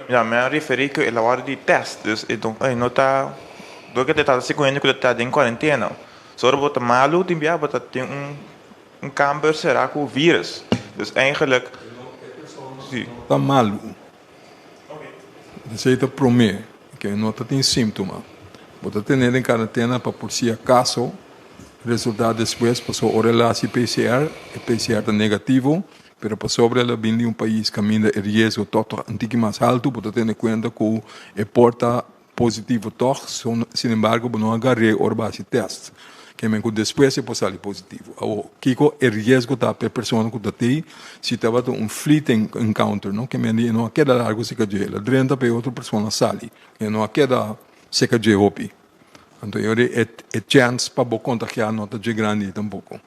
Ya, mi a referí ku el a wòrdu di tèst, dus e no ta dor ku e ta hasi ku hende ku ta den kuarentena. So ora bo ta malu tin bia bo ta tin un un kamber será ku vírus. Dus eigenlik si. Ta malu. Esei ta promé ke no ta tin síntoma. Bo ta tene den karantena pa por si akaso resultá despues, pasobra ora el a hasi PCR, e PCR ta negativo, pero pasobra el a bin di un pais kaminda e riesgo tòg ta un tiki mas haltu, bo ta tene kuenta ku e por ta Positivo tog, sin embargo bo no a gar'é ora bo a hasi test. Ke men ku despues e por sali positivo. Awor, kiko e riesgo ta pa e persona ku ta tei si tabata un fleeting encounter, no? Ke men di e no a keda largu seka dje, el a drenta pa e otro persona sali. E no a keda seka dje hopi. Anto e ora e chèns pa bo kontagiá no ta dje grandi tampoko.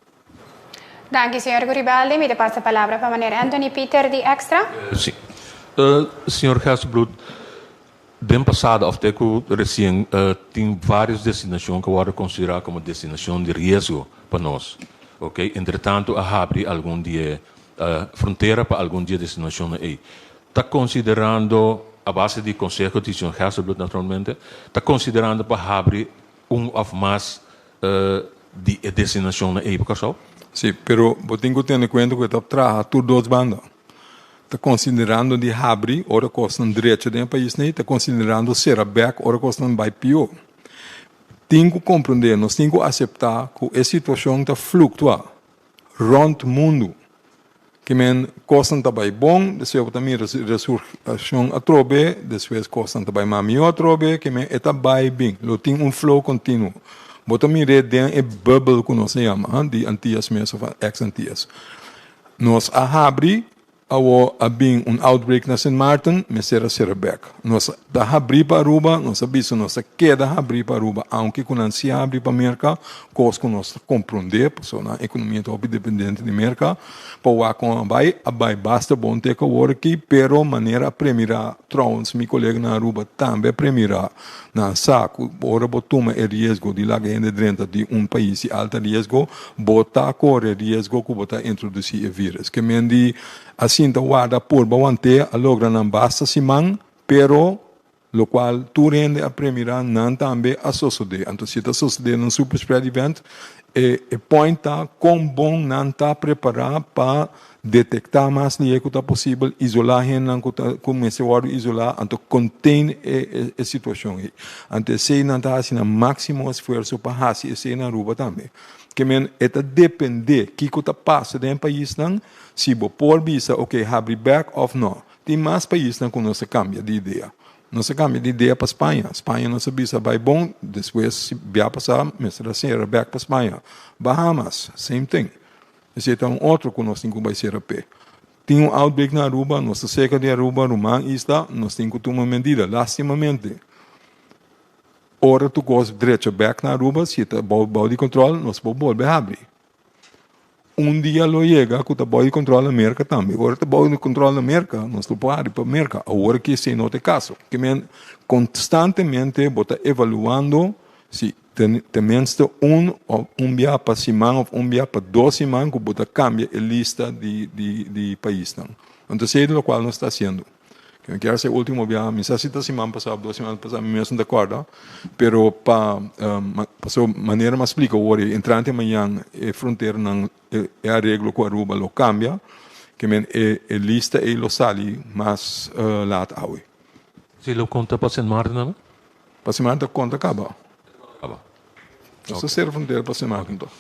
Danki señor Guribaldi. Mi ta pasa palabra pa meneer Anthony Pieter di Extra. Sí. Señor Gerstenbluth, Den pasado of te ku resien tin varios destinashon ku a wòrdu konsiderá komo destinashon di riesgo pa nos. Oke, entretantu a habri algun di e frontera pa algun di e destinashonnan ei. Ta konsiderando, a base di konseho di señor Gerstenbluth naturalmente, ta konsiderando pa habri un of mas di e destinashonnan ei pa Kòrsou? Sí, pero bo tin ku tene kuenta ku e ta traha tur dos banda. Ta konsiderando di habri ora kosnan drecha den e pais nei, ta konsiderando sera bek ora kosnan bai pió. Tin ku komprendé, nos tin ku aseptá ku e situashon ta fluktua rònt mundu. Ke men kosnan ta bai bon, despues bo ta mira resurgashon atrobe, despues kosnan ta bai mas mihó atrobe, ke men e ta bai bin, lo tin un flow kontinuo. Bo ta mir'é den e bubble ku nos ta yama, di Antias mes òf ex Antias. Nos a habri, awor a bin un outbreak na Sint Maarten, mester a sera bek. Nos ta habri pa Aruba, nos a bisa nos ta keda habri pa Aruba, aunke ku nan si habri pa Merka, kos ku nos ta komprondé, pasobra nan ekonomia ta hopi dependente di Merka, pa wak kon a bai, a bai basta bon te ku awor aki, pero manera a premirá, trouwens mi kolega na Aruba tambe a premirá, Nan sa ku ora bo tuma e riesgo di laga hende drenta di un pais di alta riesgo, bo ta kore riesgo ku bo ta introdusí e vírus. Ke men di a sinta warda purba want'é a logra nan basta siman, pero lokual tur hende a premirá nan tambe a sosodé. Anto si ta sosodé na un super spread event, e e point ta kon bon nan ta prepará pa Detektá mas lihé ku ta posibel, isolá hendenan ku ta ku mester wòrdu isolá, anto contain e e situashon ei. Anto esei nan ta hasi nan máksimo esfuerso pa hasi esei na Aruba tambe. Ke men e ta dependé kiko ta pasa den e paisnan, si bo por bisa oke habri bèk òf nò. Tin mas paisnan ku nos a kambia di idea. Nos a kambia di idea pa Spaña. Spaña nos a bisa bai bon, despues bia pasá mester a sera bèk pa Spaña. Bahamas, same thing. Esei ta un otro ku nos tin ku bai sera p'e. Tin un outbreak na Aruba, nos ta serka di Aruba, ruman isla, nos tin ku tuma medida. Lastimamente, ora tur kos drecha bèk na Aruba, si e ta bou bou di kòntròl, nos por bolbe habri. Un dia lo yega ku ta bou di kòntròl na Merka tambe. Ora ta bou di kòntròl na Merka, nos lo por habri pa Merka. Awor aki esei no ta e kaso. Ke men konstantemente bo ta evaluando si Tenminste un of un bia pa siman of un bia pa dos siman ku bo ta kambia e lista di di di paisnan. Anto esei ta lokual nos ta hasiendo. Ke mi kier hasi e ultimo bia, mi sa si ta siman pasá of dos siman pasá, mi mes no ta kòrda, pero pa pasobra manera mi a splika awor e entrante mañan e fronteranan e areglo ku Aruba lo kambia. Ke men e e lista ei lo sali mas laat awe. Si lo konta pa Sint Maarten tambe? Pa Sint Maarten ta konta kaba. Kaba. Nos ta sera frontera pa Sint Maarten toch.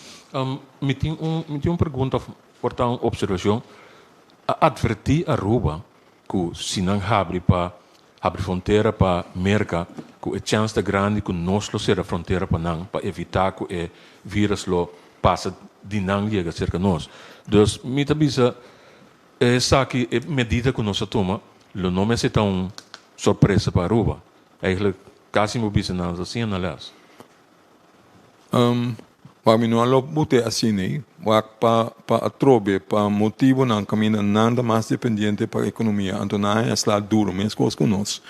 Mi tin un mi tin un pregunta of por ta un observacion. A adverti Aruba cu si nan habri pa habri frontera pa Merca cu e chance ta grandi cu nos lo sera frontera pa nan pa evita cu e virus lo pasa di nan yega cerca nos. Dus mi ta bisa esaki e medida cu nos a tuma lo no mester ta un sorpresa pa Aruba. Eigenlijk casi mi por bisa nan ta siña nan les. Wak mi no a lo bute asina ei. Wak pa pa atrobe pa motibonan kaminda nan ta mas dependiente pa ekonomia anto nan a sla duro meskos ku nos.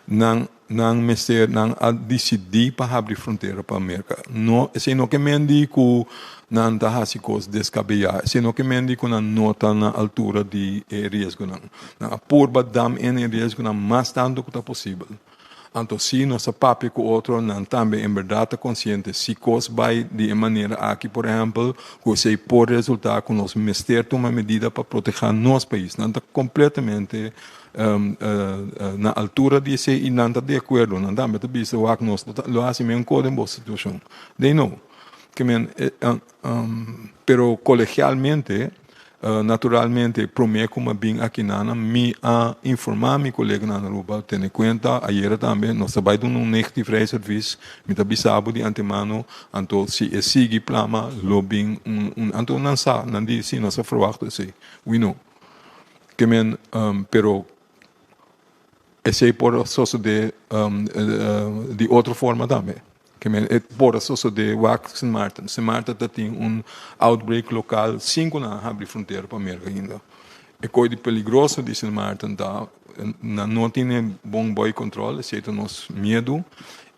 Nan nan mester nan a disidí pa habri frontera pa Merka. No esei no ke men di ku nan ta hasi kos deskabeyá esei no ke men di ku nan no ta na altura di e riesgonan. Nan a purba dam en e riesgonan mas tantu ku ta posibel. Anto si nos a papia ku otro, nan tambe en bèrdat ta konsiente si kos bai di e manera aki, por ehèmpel, ku esei por resultá ku nos mester tuma medida pa protehá nos pais. Nan ta kompletamente na altura di esei i nan ta di akuerdo. Nan tambe ta bisa, Wak, nos lo hasi men kos den bo situashon. They know. Ke men, pero kolegialmente. Naturalmente, promé ku mi a bin akinan, mi a informá mi koleganan na Aruba, tene kuenta, ayera tambe nos ta bai duna un negatief reisadvies, mi ta bisa bo di antemano, anto si e sigui plama lo bin un, un, anto nan sa, nan di si nos a ferwagt esei, we know. Ke men, pero Esei por a sosodé di otro forma tambe. Ke men e por a sosodé wak Sint Maarten. Sint Maarten ta tin un outbreak lokal sin ku nan a habri frontera pa Merka ainda. E koi di peligroso di Sint Maarten ta nan no tin e bon boy control, esei ta nos miedu.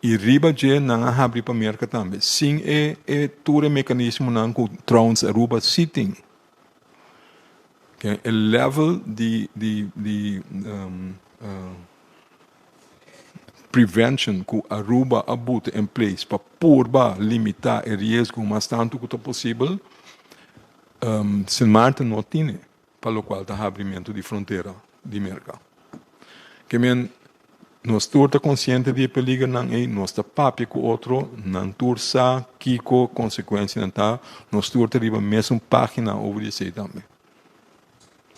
I riba dje nan a habri pa Merka tambe sin e e tur e mekanismonan ku trouwens Aruba si tin. E level di di di prevention ku Aruba a buta in place pa purba limitá e riesgo mas tantu ku ta posibel, Sint Maarten no tine pa lokual ta habrimentu di frontera di Merka. Ke men Nos tur ta konsiente di e peligernan ei, nos ta papia ku otro, nan tur sa kiko konsekuensianan ta, nos tur ta riba mesun página over di esei tambe.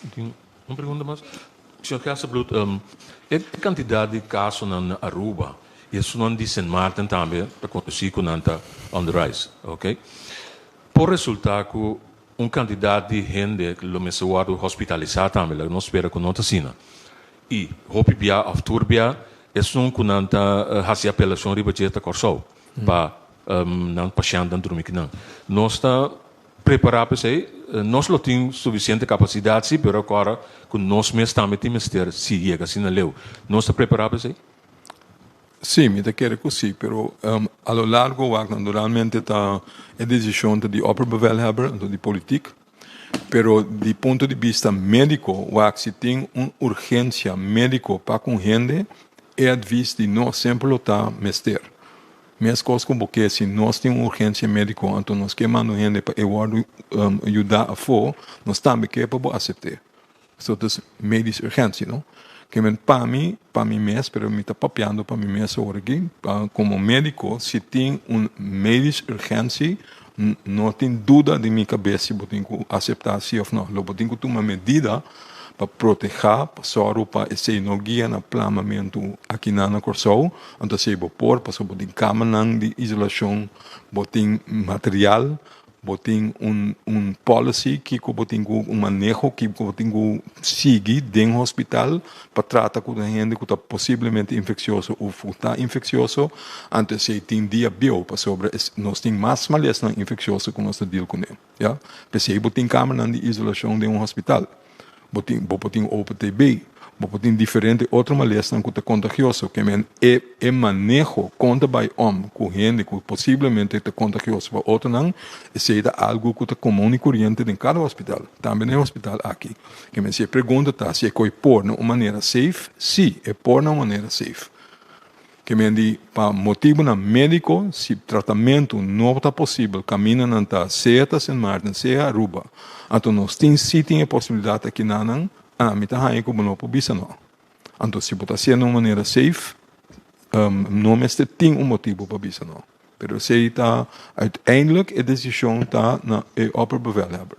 Mi tin un pregunta mas. Señor Kesselbloed, e kantidat di kasonan na Aruba i esunnan di Sint Maarten tambe ta konosí ku nan ta on the rise, oke? Por resultá ku un kantidat di hende lo mester wòrdu hospitalisá tambe, laga nos spera ku no ta asina. I hopi bia òf tur bia esun ku nan ta hasi apelashon riba dje ta Kòrsou pa nan pashèntnan drumi kinan. Nos ta prepará pa esei. Nos lo tin sufisiente kapasidat si, pero akora ku nos mes tambe tin mester si yega asina leu. Nos ta prepará pa esei? Sí, mi ta kere ku sí, pero a lo largo wak naturalmente ta e desishon ta di opperbevelhebber, anto di politik. Pero di punto di bista médiko, wak si tin un urgensia médiko pa ku un hende, e advis di nos semper lo ta mester. Meskos ku bo ke si nos tin un urgensia médiko anto nos ke manda un hende pa e wòrdu yudá afó, nos tambe ke pa bo asept'é. So dus medisch urgentie, no? Ke men pa mi, pa mi mes, pero mi ta papiando pa mi mes awor aki, komo médiko si tin un medisch urgentie, no tin duda den mi kabes si bo tin ku aseptá si òf no. Lo bo tin ku tuma medida pa protehá, pa sòru pa esei no guia na plamamentu akinan na Kòrsou. Anto esei bo por, pasobra bo tin kamanan di isolashon, bo tin material. Bo tin un un policy kiko bo tin ku un maneho kiko bo tin ku sigui den hospital pa trata ku e hende ku ta posiblemente infeksioso of ku ta infeksioso. Anto esei tin dia bieu pasobra nos tin mas malesnan infeksioso ku nos ta deal kuné ya. P'esei bo tin kamernan di isolashon den un hospital. Bo tin bo por tin open TB, bo por tin diferente otro malesnan ku ta kontagioso. Ke men e e maneho kon ta bai om ku hende ku posiblemente ta kontagioso pa otronan, esei ta algu ku ta komun i kuriente den kada hospital, tambe den e hospital aki. Ke men si e pregunta ta si e koi por na un manera safe, si, e por na un manera safe. Ke men di pa motibunan médiko si tratamentu no ta posibel kaminda nan ta sea ta Sint Maarten sea Aruba anto nos tin si tin e posibilidat akinanan ami ta haña ku bo no por bisa no. Anto si bo ta hasié na un manera safe no mester tin un motibu pa bisa no. Pero esei ta uiteindelijk e desishon ta na e opperbevelhebber.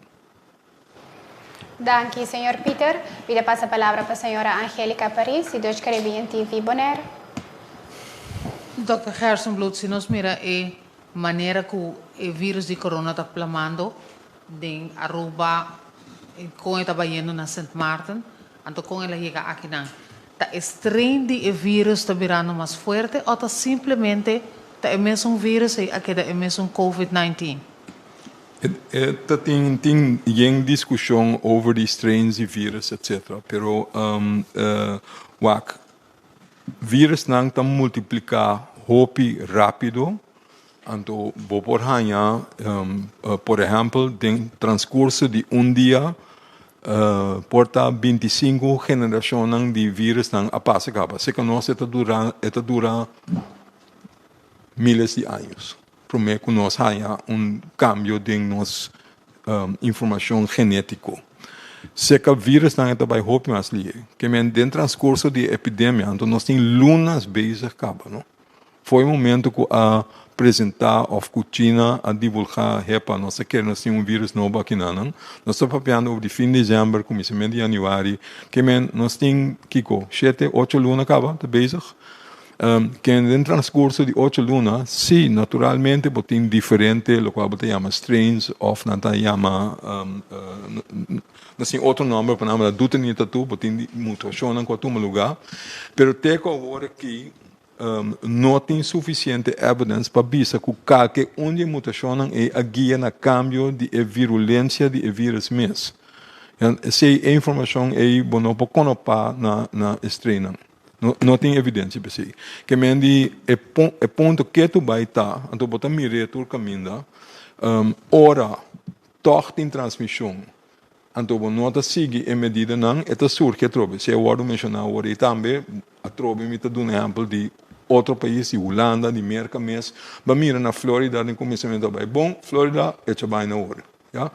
Danki, señor Pieter. Mi ta pasa palabra pa señora Angelica Paris di Dutch Caribbean TV Bonaire. Dòkter Gerstenbluth, si nos mira e manera ku e virus di corona ta plamando den Aruba, kon e ta bayendo na Sint Maarten, anto kon el a yega akinan, ta e strain di e virus ta birando mas fuerte o ta simplemente ta e mesun virus ei a keda e mesun covid 19? E ta tin tin yen diskushon over di strains di virus etcetera pero wak virusnan ta multipliká hopi rápido anto bo por haña por ehèmpel den transkurso di un dia por ta 25 generashonnan di virusnan a pasa kaba si ku nos e ta dura e ta dura miles di años. Promé ku nos haña un kambio den nos informashon genétiko. Seka vírusnan e ta bai hopi mas lihe. Ke men den transkurso di e epidemia, anto nos tin lunas bezig kaba, no? For e momento ku a presentá òf ku China a divulgá, hepa, nos ta kere nos tin un vírus nobo akinanan. Nos ta papiando over di fin di desèmber, kuminsamentu di yanüari. Ke men nos tin, kiko, shete, ocho luna kaba ta bezig. Ken den transcurso di ocho luna, si, naturalmente bo tin diferente locual bo ta yama strains of nan ta yama, nos tin otro nomber pa nan, pero ni ta tur, bo tin mutacionnan cu a tuma lugar, pero te cu awor aki no tin suficiente evidence pa bisa cu calke un di e mutacionnan ey a guia na cambio di e virulencia di e virus mes. Esey e informacion ey bo no por conopa na e strainnan. No, no tin evidencia pa esei. Ke men di e e punto ketu bai ta, anto bo ta mir'é tur kaminda, ora tòg tin transmishon, anto bo no ta sigui e medidanan, e ta surgi atrobe. Si a wòrdu menshoná awor ei tambe, atrobe mi ta duna ehèmpel di otro pais, di Hulanda, di Merka mes. Bo a mira na Florida den kuminsamentu a bai bon, Florida echa bai na ora. Ya.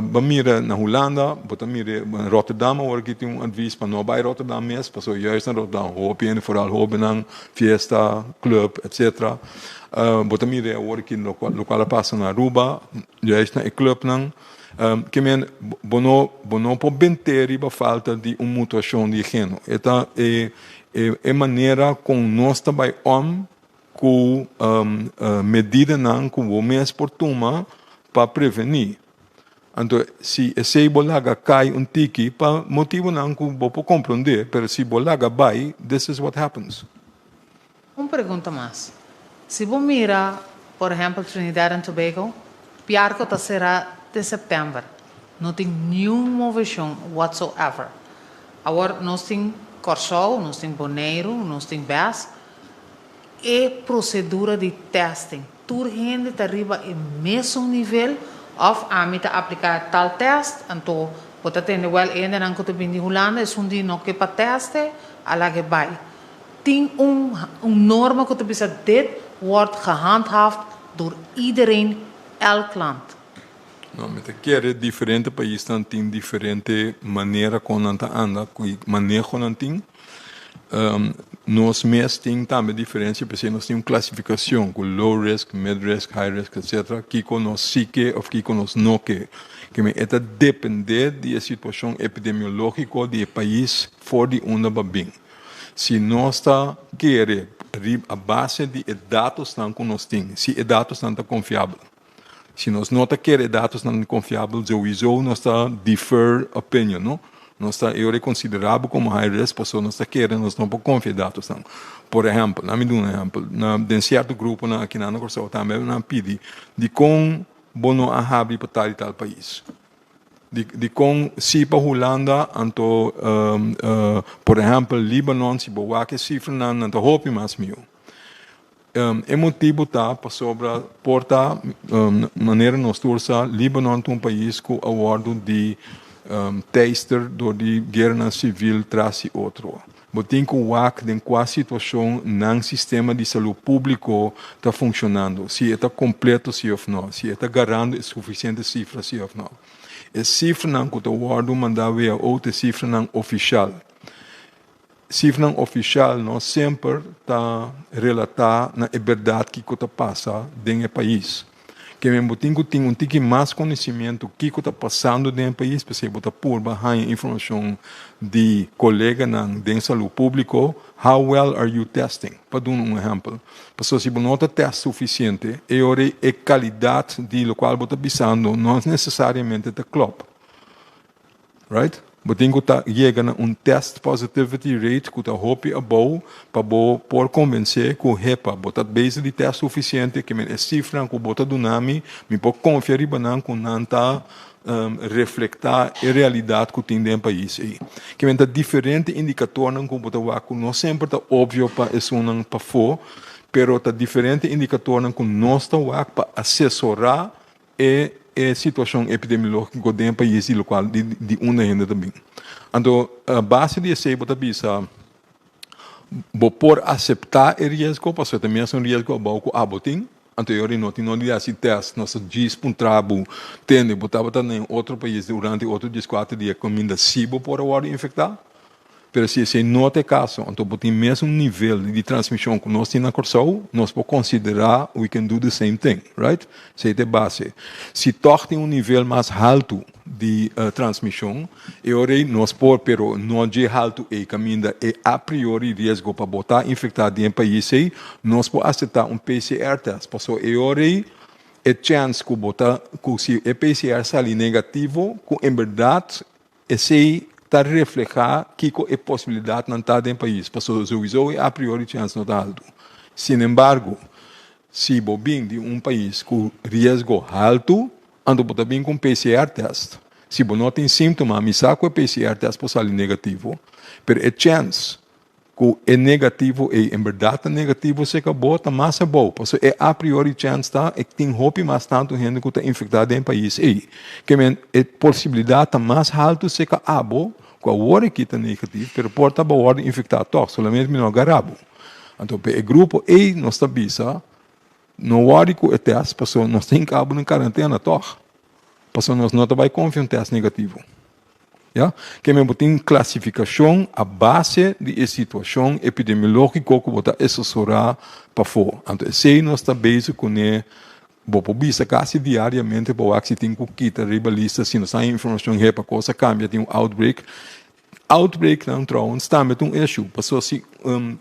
Bo mira na Hulanda, bo ta mira na Rotterdam awor aki tin un advies pa no bai Rotterdam mes, pasobra juist na Rotterdam hopi hende, foral hobennan, fiesta, club, etcetera. Bo ta mira awor aki locual a pasa na Aruba, juist na e clubnan. Ke men bo no bo no por bent'é riba falta di un mutuacion di e geno. E ta e e manera con nos ta bai om Ku medidanan ku bo mes por tuma pa prevení. Anto si esei bo laga kai un tiki pa motibunan ku bo por komprondé, pero si bo laga bai, this is what happens. Un pregunta mas. Si bo mira por ehempel Trinidad and Tobago, Piarco ta será te sèptèmber. No tin niun moveshon whatsoever. Awor nos tin Kòrsou, nos tin Boneiru, nos tin Bes. E procedura di testing, tur hende ta riba e mesun nivel of ami ta aplica tal test, anto bo ta tende wel e hendenan cu ta bin di Hulanda esun di no ke pa teste a laga e bay. Tin un un norma cu ta bisa dit wordt gehandhaafd door iedereen elk land. No, mi ta kere diferente paisnan tin diferente manera con nan ta anda, cu maneho nan tin. Nos mes tin tambe diferencia, p'esei nos tin un clasificacion cu low risk, mid risk, high risk, etcetera, kico nos si ke of kico nos no ke. Keme e ta depende di e situacion epidemiologico di e pais for di unda bo a bin. Si nos ta kere riba a base di e datosnan cu nos tin, si e datosnan ta confiabel. Si nos no ta kere e datosnan konfiabel souiso nos ta defer opinion, no? Nos ta e ora konsiderá bo komo high risk pasobra nos ta kere nos no por konfia e datosnan. Por ehèmpel, na mi duna un ehèmpel, na den sierto gruponan aki na Kòrsou tambe nan a pidi dikon bo no a habri pa tal i tal pais. Di dikon si pa Hulanda anto por ehèmpel Libanon si bo wak e sifranan nan ta hopi mas mihó. E motibu ta pasobra por ta manera nos tur sa Libanon ta un pais ku a wòrdu di teister dor di gueranan sivil tras di otro. Bo tin ku wak den kua situashon nan sistema di salú públiko ta funshonando, si e ta kompleto si òf nò, si e ta garando e sufisiente sifra si òf nò. E sifranan ku ta wòrdu mandá WHO ta e sifranan ofishal. Sifranan ofishal no semper ta relatá na e bèrdat kiko ta pasa den e pais. Ke men bo tin ku tin un tiki mas konosimentu kiko ta pasando den e pais, p'esei bo ta purba haña informashon di koleganan den salú públiko, how well are you testing? Pa duna un ehèmpel. Pasobra si bo no ta tèst sufisiente, e ora ei e kalidat di lokual bo ta bisando no nesesariamente ta klòp. Right? Bo tin ku ta yega na un test positivity rate ku ta hopi abou pa bo por konvensé ku hepa bo ta bezig di test sufisiente ke men e sifranan ku bo ta duna mi, mi por konfia riba nan ku nan ta reflektá e realidat ku tin den e pais ei. Ke men ta diferente indikatornan ku bo ta wak ku no semper ta opvio pa esunnan pafó, pero ta diferente indikatornan ku nos ta wak pa asesorá E e situashon epidemiológiko den e pais di lokual di di unda hende ta bin. Anto a base di esei bo ta bisa bo por aseptá e riesgo pasobra ta mes un riesgo abou ku abo tin, anto e ora no tin nodi di hasi tèst, nos ta djis puntra bo tende bo tabata na un otro pais durante otro dieskuater dia kaminda si bo por a wòrdu infektá. Pero si esei no ta e kaso, anto bo tin mesun nivel di transmishon ku nos tin na Kòrsou, nos por konsiderá we can do the same thing, right? Esei ta e base. Si tòg tin un nivel mas haltu di transmishon, e ora ei nos por, pero no dje haltu ei kaminda e a priori riesgo pa bo ta infektá den e pais ei, nos por aseptá un PCR test, pasobra e ora ei e chèns ku bo ta, ku si e PCR sali negativo, ku en bèrdat Esei ta reflehá kiko e posibilidatnan ta den pais, pasobra souiso e a priori chèns no ta haltu. Sinembargo, si bo bin di un pais ku riesgo haltu, anto bo ta bin ku un PCR tèst. Si bo no tin síntoma, mi sa ku e PCR tèst por sali negativo, pero e chèns Ku e negativo ei en bèrdat ta negativo seka bo ta mas abou, pasobra e a priori chèns ta e tin hopi mas tantu hende ku ta infektá den e pais ei. Ke men e posibilidat ta mas haltu seka abo ku awor aki ta negativo pero por ta bo wòrdu infektá tòg, solamente mi no a gara bo. Anto pa e grupo ei nos ta bisa no wòri ku e tèst pasobra nos ta hinka abo den karantena tòg, pasobra nos no ta bai konfia un tèst negativo. Ya, ke men bo tin klasifikashon a base di e situashon epidemiológiko ku bo ta esesorá pafó. Anto esei nos ta bezig kuné, bo por bisa kasi diariamente pa wak si tin ku kita riba lista si nos haña informashon he pa kos a kambia tin un outbreak. Outbreaknan trouwens tambe ta un issue pasobra si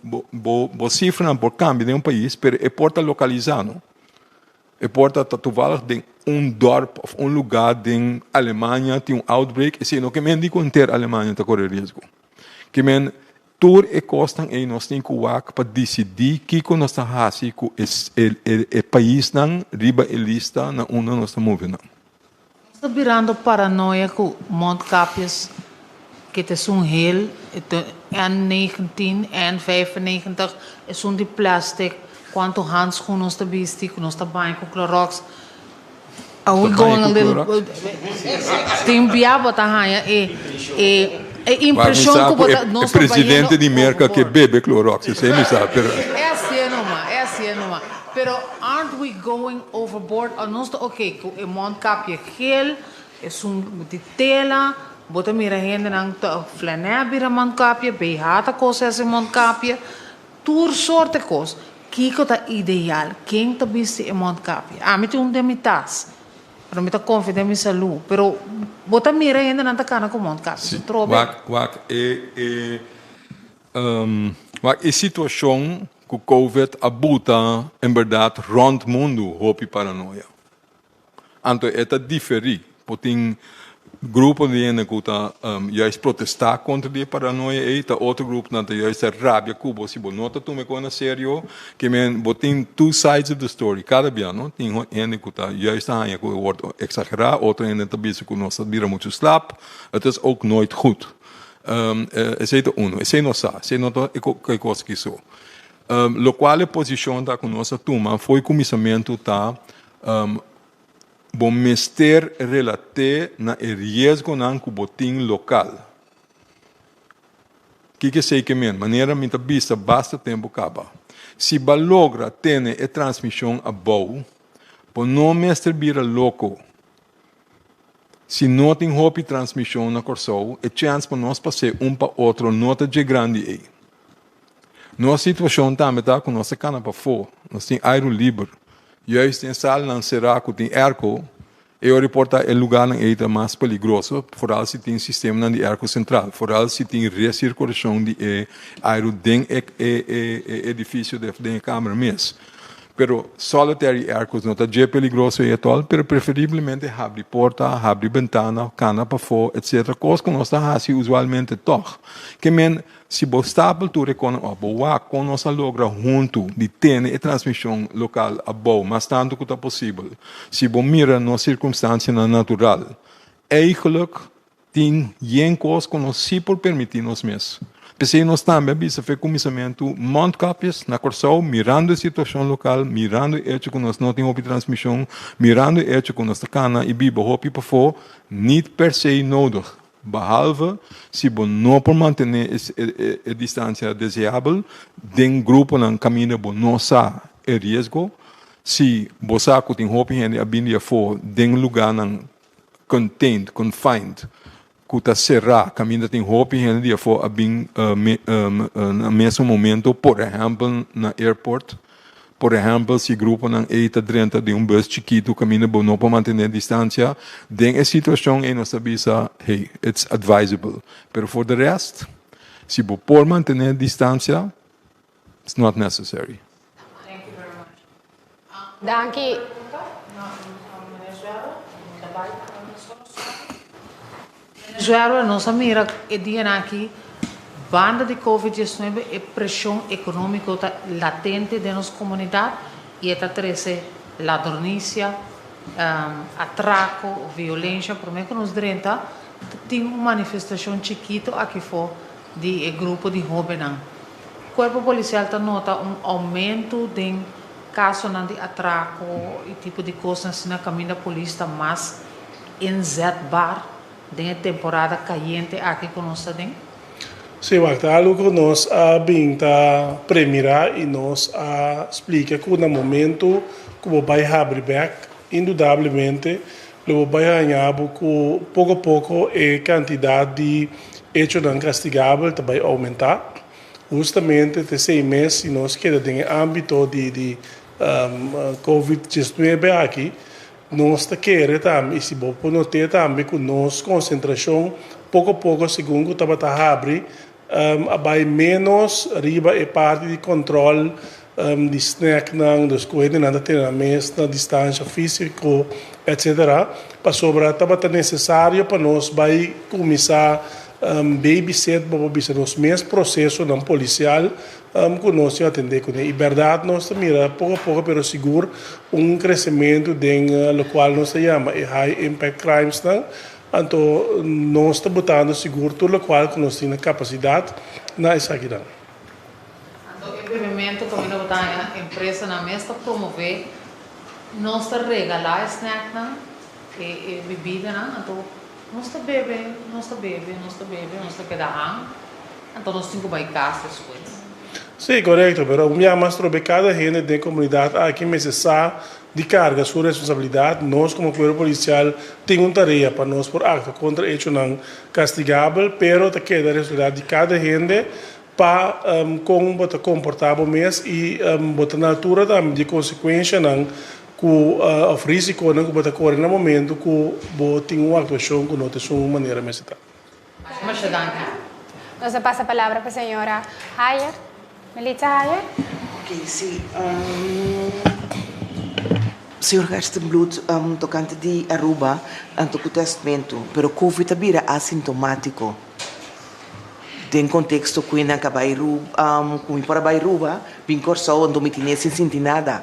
bo bo sifranan por kambia den un pais pero e por ta lokalisá no. E por ta toevallig den un dorp of un lugar den Alemania tin un outbreak, esei no ke men di ku henter Alemania ta kore riesgo. Ke men tur e kosnan ei nos tin ku wak pa disidí kiko nos ta hasi ku e e paisnan riba e lista na unda nos ta move nan. Nos ta birando paranoia ku mondkapjes ke ta esun hel, N 19, N 95, esun di plastic, kuantu handschoen nos ta bisti, ku nos ta baña ku Clorox. Are we going a little Tin bia bo ta haña e e e impreshon ku bo ta nos E presidente di Merka ke bebe Clorox, esei mi sa, pero. E hasié numa, e hasié numa. Pero aren't we going overboard? O nos ta ok ku e mondkapje geel, esun di tela, bo ta mira hendenan ta flanea bira mondkapje, BH ta kose hasi mondkapje, tur soorte kos. Kiko ta ideal? Ken ta bisti e mondkapje? Ami tin un den mi tas, pero mi ta konfia den mi salú. Pero bo ta mira hendenan ta kana ku mondkapje, Si, wak, wak e e Wak e situashon ku covid a buta en bèrdat rònt mundu hopi paranoia. Anto e ta diferí. Por tin grupo di hende ku ta juist protestá kontra di e paranoia ei, ta otro gruponan ta juist ta rabia ku bo si bo no ta tuma e kos na serio. Ke men bo tin two sides of the story kada bia no. Tin hende ku ta juist ta haña ku e wòrdu eksagerá, otro hende ta bisa ku nos ta bira muchu slap. Het is ook nooit goed. Esei ta uno. Esei nos sa. Esei no ta e kos aki so. Lokual e posishon ta ku nos a tuma fo'i kuminsamentu ta bo mester relat'é na e riesgonan ku bo tin lokal. Kiko esei ke men? Manera mi ta bisa basta tempu kaba, si bo a logra tene e transmishon abou, bo no mester bira loko. Si no tin hopi transmishon na Kòrsou, e chèns pa nos pas'é un pa otro no ta dje grandi ei. Nos situashon tambe ta ku nos ta kana pafó, nos tin airu liber. Juist den salnan será ku tin airco, e ora por ta e lugarnan ei ta mas peligroso, foral si tin sistemanan di airco sentral, foral si tin resirkulashon di e airu den e e edifisio den e kamer mes. Pero solitary aircos no ta dje peligroso ei atol, pero preferiblemente habri porta, habri bentana, kana pafó, etcetera, kos ku nos ta hasi usualmente tòg. Ke men, si bo stapel tur e konan òf bo wak kon nos a logra huntu di tene e transmishon lokal abou mas tantu ku ta posibel, si bo mira nos sirkunstansianan natural, eigenlijk Tin yen kos ku nos sí por permití nos mes. P'esei nos tambe a bisa fe kuminsamentu mondkapjes na Kòrsou, mirando e situashon lokal, mirando e echo ku nos no tin hopi transmishon, mirando e echo ku nos ta kana i biba hopi pafó, nit per se nodig. Behalve si bo no por mantené e distansia deseabel den gruponan kaminda bo no sa e riesgo, si bo sa ku tin hopi hende a bini di afó den lugánan contained, confined, ku ta será kaminda tin hopi hende di afó a bin na mesun momento, por ehèmpel na airport, por ehèmpel si gruponan ei ta drenta den un bus chikitu kaminda bo no por mantené distansia, den e situashon ei nos ta bisa, hey, it's advisable. Pero for de rest, si bo por mantené distansia, it's not necessary. Danki. Venezuela nos a mira e dianan aki banda di covid diesnuebe e presion economico ta latente den nos comunidad y e ta trece ladronicia, atraco, violencia. Prome cu nos drenta tin un manifestacion chikito aki for di e grupo di hobennan. Cuerpo Policial ta nota un aumento den casonan di atraco y tipo di cosnan asina caminda polis ta mas inzetbaar den e temporada cayente aki cu nos ta den? Sí, wak, ta algo cu nos a bin ta premira y nos a splica cu na momento cu bo bay habri bek, indudablemente lo bo bay haña bo cu poco poco e cantidad di echonan castigabel ta bay aumenta. Hustamente te sei mes si nos keda den e ámbito di di Covid diesnuebe aki, nos ta kere tambe i si bo por noté tambe ku nos konsentrashon poko poko segun ku tabata habri a bai ménos riba e parti di kòntròl di snèknan, dus ku hendenan ta tene nan mes na distansha físiko etsetera, pasobra tabata nesesario pa nos bai kuminsá babysit, bo por bisa nos mes prosesonan polisial ku nos tin atendé kuné. I bèrdat nos ta mira poko a poko pero sigur un kresementu den lokual nos ta yama e high impact crimesnan. Anto nos ta botando sigur tur lokual ku nos tin na kapasidat na esakinan. Anto e bebementu kaminda bo ta haña empresanan mes ta promové, nos ta regalá e snacknan, e bibidanan, anto nos ta bebe, nos ta bebe, nos ta bebe, nos ta keda han, anto nos tin ku bai kas despues. Sí, korekto, pero un bia mas trobe kada hende den komunidat aki mester sa di karga su responsabilidat. Nos komo kuerpo polisial tin un tarea pa nos por aktua kontra echonan kastigabel, pero ta keda responsabilidat di kada hende pa kon bo ta komportá bo mes i bo ta na altura tambe di e konsekuenshanan ku òf risikonan ku bo ta kore na momentu ku bo tin un aktuashon ku no ta esun manera mester ta. Masha danki. Nos a pasa palabra pa señora Hayer. Melitza Hayer. Ok, si. Señor Gerstenbluth, tokante di Aruba, anto ku tèstmentu, pero covid a bira asintomátiko. Den konteksto ku nan ka bai ku mi por a bai Aruba, bin Kòrsou, anto mi tine sin sinti nada.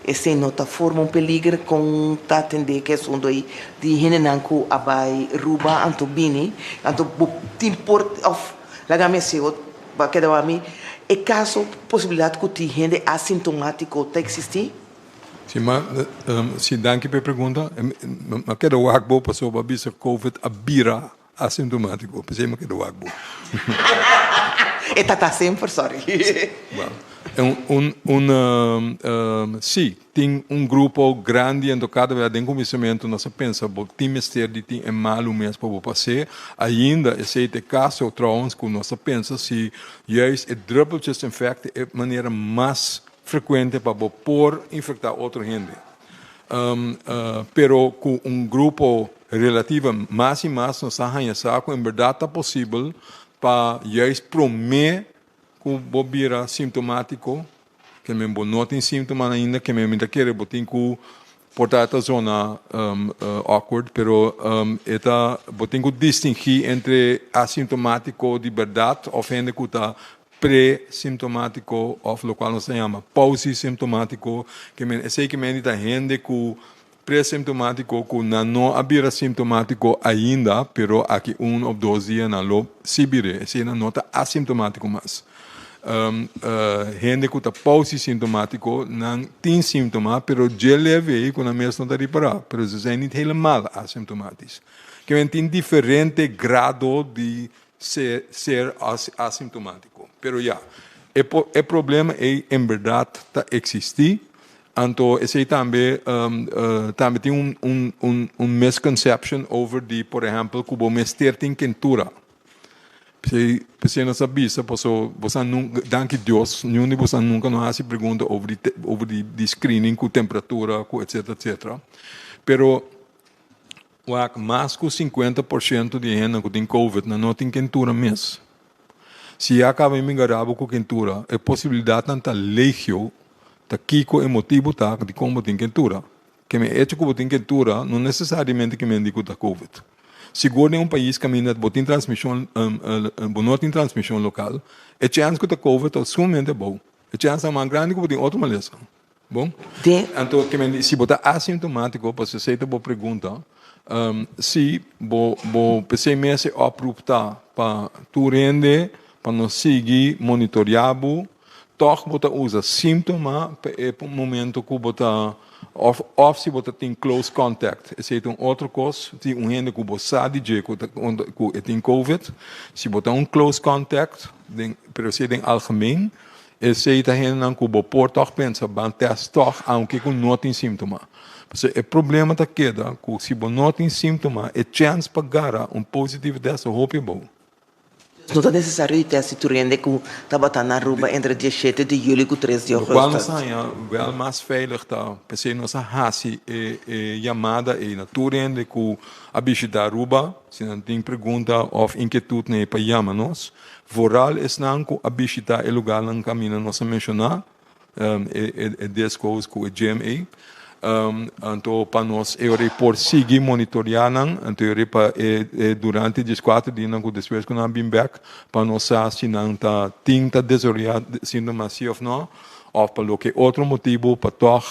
Esei no ta forma un peliger kon ta atendé ku e asuntu ei di hendenan ku a bai Aruba anto bini, anto bo tin por òf laga mi hasi ot bo a keda wak mi e kaso posibilidat ku tin hende asintomátiko ta eksistí? Si ma si danki pa e pregunta. Mi a keda wak bo pasobra bo a bisa covid a bira Asintomático, p'esei mi a keda wak bo. E tata semper, sorry. Well, un, un, un, um, sí, tin un grupo grandi anto kada bes den kuminsamentu nos a pensa bo tin mester di tin e malu mes pa bo pas'é. Ainda esei ta e kaso trouwens ku nos a pensa si juist e druppeltjesinfect ta e manera mas frekuente pa bo por infektá otro hende. Pero ku un grupo relativa mas i mas nos a haña sa ku en bèrdat ta posibel pa juist promé Ku bo bira simptomátiko, ke men bo no tin síntomanan ainda, ke men mi ta kere bo tin ku por ta e ta zona awkward, pero e ta bo tin ku distingí entre asintomátiko di bèrdat òf hende ku ta pre-simptomátiko òf lokual nos ta yama pausi-simptomátiko, ke men esei ke men di ta hende ku Presintomático cu nan no a bira sintomático ainda, pero aki un of dos dia nan lo si bir'é. Esei nan no ta asintomático mas. Hende cu ta pausisintomático, nan tin síntoma, pero dje leve ei cu nan mes no ta ripará. Pero ze zijn niet helemaal asymptomatisch. Kimen tin diferente grado di ser asintomático. Pero ya, e e problema ei en berdad ta existi. Anto esei tambe tambe tin un un un un misconception over di por ehempel ku bo mester tin kentura. P'esei p'esei nos a bisa paso boso nunka danki Dios niun di boso nunka no hasi pregunta over di over di di screening ku temperatura ku etcetera etcetera. Pero wak mas ku 50% di e hende ku tin covid nan no tin kentura mes. Si ya kaba e mingara bo ku kentura, e posibilidatnan ta legio ta kiko e motibu ta dikon bo tin kentura. Ke men echo ku bo tin kentura no nesesariamente ke men di ku ta covid. Sigur den un pais kaminda bo tin transmishon bo no tin transmishon lokal, e chèns ku ta covid ta sumamente abou. E chènsnan mas grandi ku bo tin otro malesa. Bon. Den. Anto ke men di si bo ta asintomátiko, pasobra esei ta bo pregunta, si bo bo p'esei mes e oproep ta pa tur hende pa nos sigui monitoreá bo, tòg bo ta usa síntoma pa e momento ku bo ta òf òf si bo ta tin close contact, esei ta un otro kos, si un hende ku bo sa di dje ku ta ku e tin covid, si bo ta un close contact den pero esei den algemeen. Esei ta hendenan ku bo por tòg pensa ban tèst tòg aunke ku no tin síntoma. Pasobra e problema ta keda ku si bo no tin síntoma e chèns pa gara un positivo tèst ta hopi abou. Dus no ta nesesario di tèst di tur hende ku tabata na Aruba entre dieshete di juli ku tres di Lokual nos ougùstùs. haña wèl mas veilig ta p'esei nos a hasi e e yamada ei na tur hende ku a bishitá Aruba si nan tin pregunta òf inkietut nei pa yama nos. Vooral esnan ku a bishitá e lugarnan kaminda nos a menshoná, e disco's ku e gym ei. Anto pa nos e ora ei por sigui monitoriá nan, anto e ora ei pa e durante dieskuater dianan ku despues ku nan a bin bèk, pa nos sa si nan ta tin ta desaroyá síntoma si òf nò, òf pa loke otro motibu pa tòg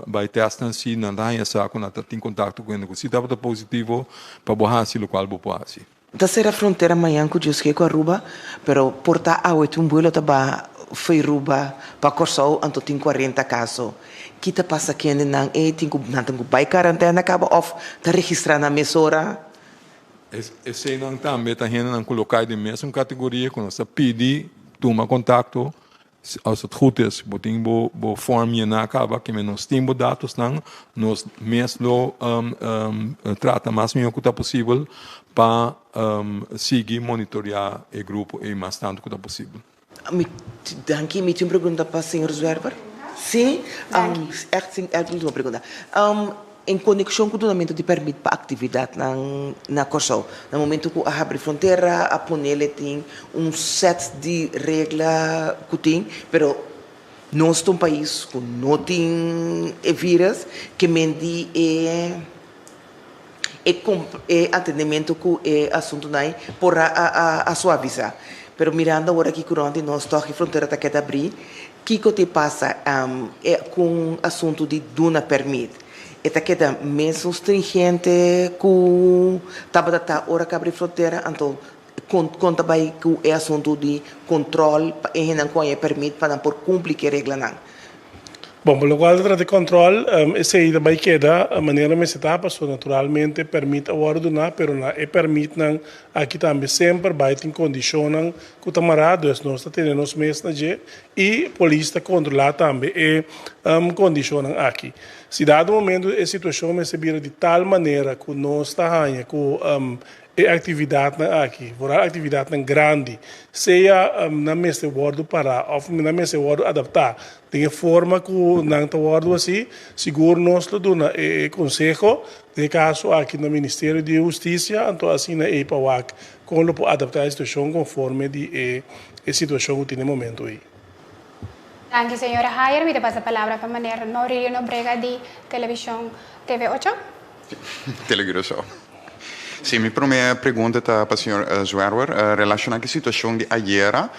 bai tèst nan si nan ta haña sa ku nan ta tin kontakto ku hende ku si tabata positivo pa bo hasi lokual bo por hasi. Ta sera frontera mañan ku Dios ke ku Aruba, pero por ta awe tin un buelo ta ba fo'i Ruba pa Kòrsou anto tin kuarenta kaso. Ki ta pasa kende nan ei tin ku nan tin ku bai karantena kaba òf ta registrá nan mesora? Eseinan tambe ta hendenan ku lo kai den mesun kategoria ku nos ta pidi tuma kontakto Als het goed is, bo tin bo bo form yená kaba, kimen nos tin bo datosnan, nos mes lo trata mas mihó ku ta posibel pa sigui monitoreá e grupo ei mas tantu ku ta posibel. Mi, danki. Mi tin un pregunta pa señor Zwerver. Sí, ègt sin, ègt último pregunta. En konekshon ku dunamentu di pèrmit pa aktividatnan na Kòrsou, na momentu ku a habri frontera a ponele tin un sèt di regla ku tin, pero nos ta un pais ku no tin e vírus, ke men di e e atendementu ku e asuntunan ei por a a suavisá. Pero mirando awor aki ku rònt di nos tòg e frontera ta keda abrí, Kiko te pasa ku un asuntu di duna pèrmit? E ta keda mesun stringente ku tabata ta ora ku abri frontera? Anto kon kon ta bai ku e asuntu di kontròl pa e hendenan ku haña e pèrmit pa nan por kumpli ku e reglanan? Bon, pa lokual ta trata e kòntròl, esei ta bai keda manera mester ta, pasobra naturalmente pèrmit a wòrdu duná, pero na e pèrmitnan aki tambe semper bai tin kondishonnan ku ta mará, dus nos ta tene nos mes na dje i polis ta kontrolá tambe e kondishonnan aki. Si dado momento e situashon mester bira di tal manera ku nos ta haña ku E aktividatnan aki, vooral aktividatnan grandi, sea nan mester wòrdu pará òf nan mester wòrdu adaptá den e forma ku nan ta wòrdu hasí, sigur nos lo duna e konseho, den e kaso aki na Ministerio di Hustisia, anto asina ei pa wak kon lo por adaptá e situashon konforme di e situashon ku tin e momentu ei. Danki señora Hayer. Mi ta pasa palabra pa meneer Maurilio Nobrega di Televishon TV ocho. Telegroso. Sí, mi promé pregunta ta pa señor Zwerwer. Relashoná ku e situashon di ayera,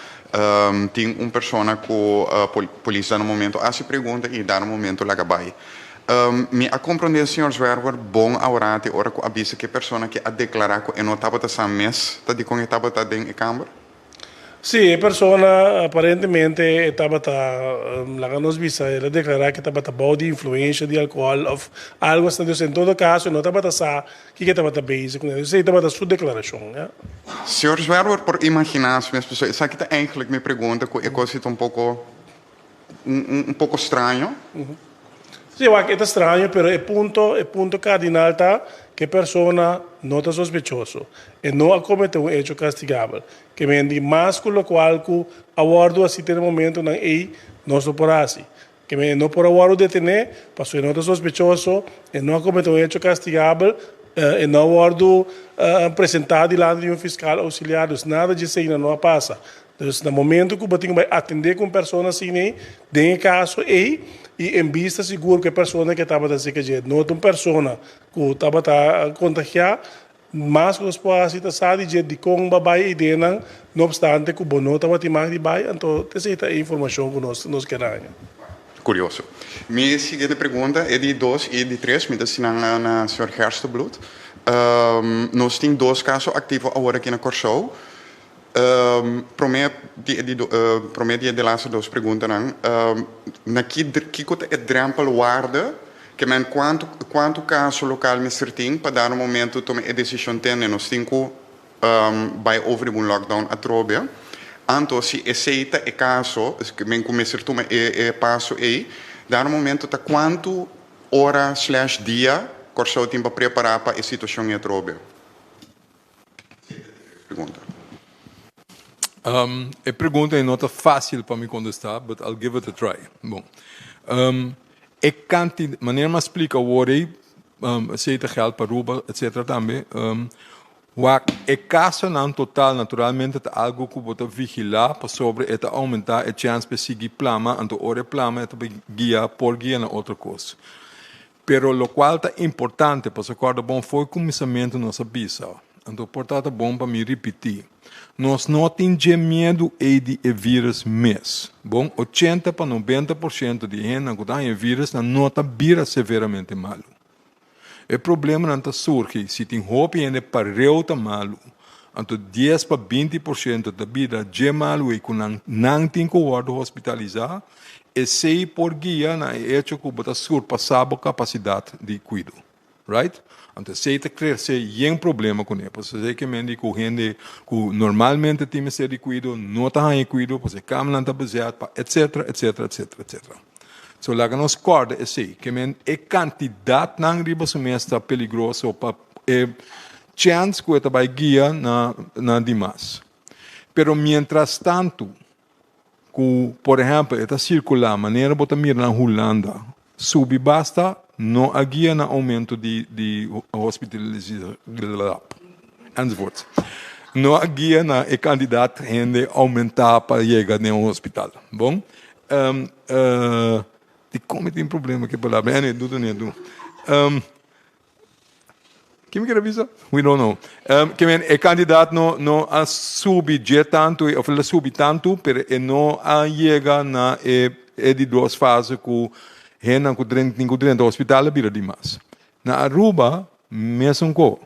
tin un persona ku polis da na momento hasi pregunta i da na momento laga bai. Mi a komprondé señor Zwerwer bon aworati ora ku a bisa ku e persona ke a deklará ku e no tabata sa mes ta dikon e tabata den e kamber? Sí, e persona aparentemente e tabata, laga nos bisa, el a declara cu e tabata bou di influencia di alcohol of algo asina. Dus en todo caso e no tabata sa kico e tabata bezig cu ne. Dus esey tabata su declaracion, ya. Señor Zwerwer por imagina su mes, pasobra esaki ta eigenlijk mi pregunta cu e cos ta un poco un poco straño. Sí, wak, e ta straño, pero e punto, e punto cardinal ta cu e persona no ta sospechoso. E no a comete un hecho castigabel. Ke men di mas cu locual cu a wordo haci te na momentonan ey, nos no por haci. Ke men e no por a wordo detene, pasobra e no ta sospechoso, e no a comete un hecho castigabel, e no a wordo presenta dilanti di un fiscal auxiliar, dus nada dje eseynan no a pasa. Dus na momento ku bo tin ku bai atendé ku un persona asina ei, den e kaso ei, i en bista sigur ku e persona ke tabata seka dje no ta un persona ku tabata kontagiá, mas ku nos por hasi ta sa di dje dikon bo a bai eidenan, no opstante ku bo no tabatin mag di bai, anto esei ta e informashon ku nos nos ker haña. Kurioso. Mi siguiente pregunta, e di dos i di tres, mi ta hasi nan na señor Gerstenbluth. Nos tin dos kaso aktivo awor aki na Kòrsou. Promé di e di promé di e delaste dos preguntanan, na ki kiko ta e drempelwaarde ke men kuantu kuantu kaso lokal mester tin pa dado momento tuma e desishon tende nos tin ku bai over di un lockdown atrobe? Anto si esei ta e kaso ke men ku mester tuma e e paso ei, dado momento ta kuantu ora slash dia Kòrsou tin pa prepará pa e situashon ei atrobe? Pregunta. Um, e pregunta ei no ta fácil pa mi contestá, but I'll give it a try. Bon. Um, e kanti, manera mi a splika awor ei, um, esei ta geld pa Aruba, etcetera tambe. Um, wak, e kasonan total naturalmente ta algo ku bo ta vigilá pasobra e ta oumentá e chèns pa e sigui plama, anto ora e plama e ta bai guia, por guia na otro kos. Pero locual ta importante, pasobra corda bon fo'i cuminsamentu nos a bisa, anto por ta ta bon pa mi ripiti, nos no tin dje miedu ei di e virus mes. Bon, ochenta pa nobenta por ciento di e hendenan cu ta haña e virus nan no ta bira severamente malu. E problemanan ta surgi si tin hopi hende pareu ta malu, anto dies pa binti por ciento ta bira dje malu ei cu nan nan tin cu wordo hospitaliza, Esei por guia na e echo ku bo ta surpasá bo kapasidat di kuido. Right? Anto esei ta krese yen problema kuné. Pasobra esei ke men di ku hende ku normalmente tin mester di kuido no ta haña kuido pasobra e kamanan ta bezet pa etsetera, etsetera, etsetera, etsetera. So laga nos kòrda esei. Ke men e kantidatnan riba su mes ta peligroso pa e chèns ku e ta bai guia na na dimas. Pero mientrastantu Ku, por ehèmpel, e ta sirkulá manera bo ta mira na Hulanda, subi basta no a guia na oumento di di hospitalisashon enzovoorts. No a guia na e kantidat hende oumentá pa yega den un hospital. Bon, dikon mi tin problema ku e palabra? Anyway, duda ni adu. Ki mi kere bisa? We don't know. Ke men e kandidaat no no a subi dje tantu of el a subi tantu pero e no a yega na e e di dos fase ku hendenan ku drenta tin ku drenta hospital a bira dimas. Na Aruba mesun ko.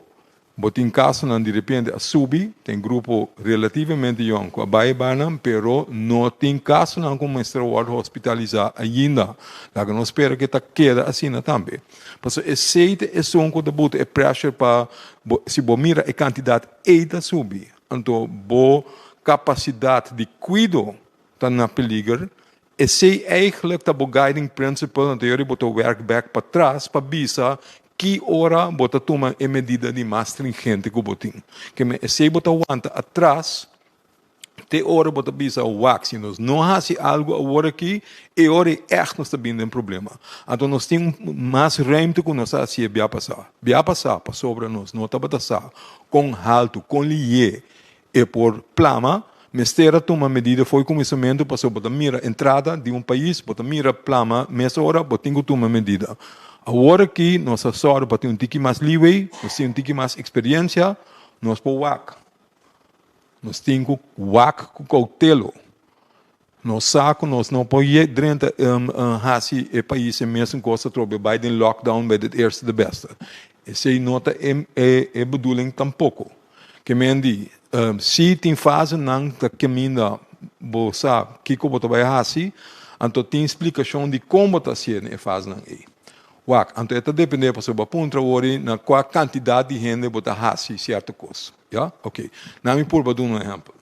Bo tin kasonan di repente a subi, tin grupo relativamente yòn ku a bai e barnan, pero no tin kasonan ku mester a wòrdu hospitalisá ainda. Laga nos spera ku e ta keda asina tambe. Pasobra esei ta esun ku ta buta e pressure pa bo, si bo mira e kantidat ei ta subi, anto bo kapasidat di kuido ta na peliger. Esei eigenlijk ta bo guiding principle, anto yori bo ta werk back patras pa bisa ki ora bo ta tuma e medida di mas stringente ku bo tin. Keme esei bo ta wanta atras te ora bo ta bisa wak si nos no hasi algu awor aki e ora ei ègt nos ta bin den problema. Anto nos tin mas ruimte ku nos a hasi e bia pasá. Bia pasá pasobra nos no tabata sa kon haltu, kon lihé E por plama, mester a tuma medida fo'i kuminsamentu pasobra bo ta mira entrada di un pais, bo ta mira plama mesora, bo tin ku tuma medida. Awor aki nos a sòru pa tin un tiki mas leeway, nos tin un tiki mas eksperiensia, nos por wak. Nos tin ku wak ku koutelo. Nos sa ku nos no por drenta hasi e pais e mesun kos atrobe bai den lockdown bij de eerste de beste. Esei no ta e bedoeling tampoko. Ke men di, si tin fasenan ta kaminda bo sa kiko bo ta bai hasi, anto tin splikashon di kon bo ta hasié den e fasenan ei. Wak, anto e ta dependé pasobra bo a puntra awor na kua kantidat di hende bo ta hasi sierto kos. Ya? Oke. Nan mi purba duna un ehèmpel.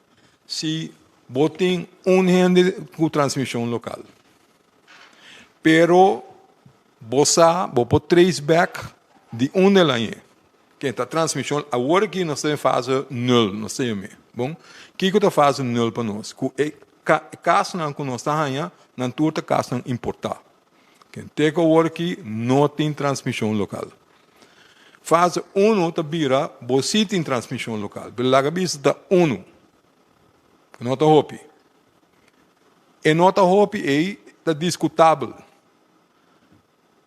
Si bo tin un hende ku transmishon lokal, pero bo sa bo por trace back di unda el a yé, ken ta transmishon, awor aki nos ta den fase nul, nos ta yam'é. Bon, kiko ta fase nul pa nos? Ku e kasonan ku nos ta haña, nan tur ta kasonan importá. Ken te ku awor aki no tin transmishon lokal. Fase unu ta bira bo si tin transmishon lokal, pero laga bisa ta unu. No ta hopi. E no ta hopi ei ta diskutabel.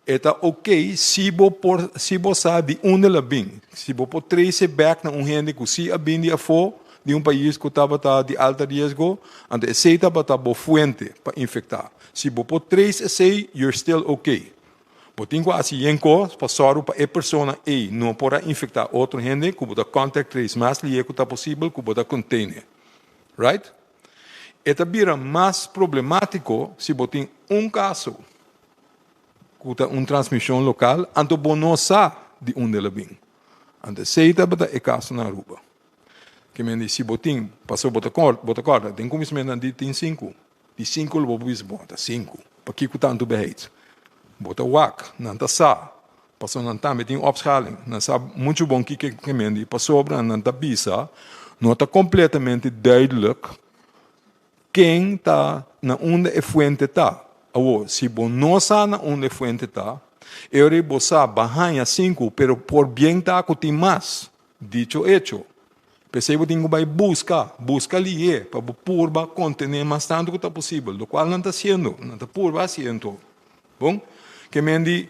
E ta ok si bo por si bo sa di unda el a bin. Si bo por trese bek na un hende ku si a bin di afó di un pais ku tabata di alta riesgo, anto esei tabata bo fuente pa infektá. Si bo por trace esei, you're still ok. Bo tin ku hasi yen kos pa sòru pa e persona ei no por a infektá otro hende ku bo ta contact trace mas lihé ku ta posibel ku bo ta contain e. Right? E ta bira mas problemátiko si bo tin un kaso ku ta un transmishon lokal anto bo no sa di unda el a bin. Anto esei tabata e kaso na Aruba. Ke men di si bo tin, pasobra bo ta bo ta kòrda den kuminsamentu nan di tin sinku. Di sinku lo bo bisa, bon, ta sinku. Pakiko tantu beheit? Bo ta wak, nan ta sa, pasobra nan tambe tin opschaling. Nan sa muchu bon kiko e kemendi, pasobra nan ta bisa no ta kompletamente duidelijk ken ta, na unda e fuente ta. Awor, si bo no sa na unda e fuente ta, e ora ei bo sa bo a haña sinku, pero por bien ta ku tin mas. Dicho hecho. P'esei bo tin ku bai buska, buska lihé pa bo purba kontené mas tantu ku ta posibel, lokual nan ta hasiendo, nan ta purba hasi anto. Bon, ke men di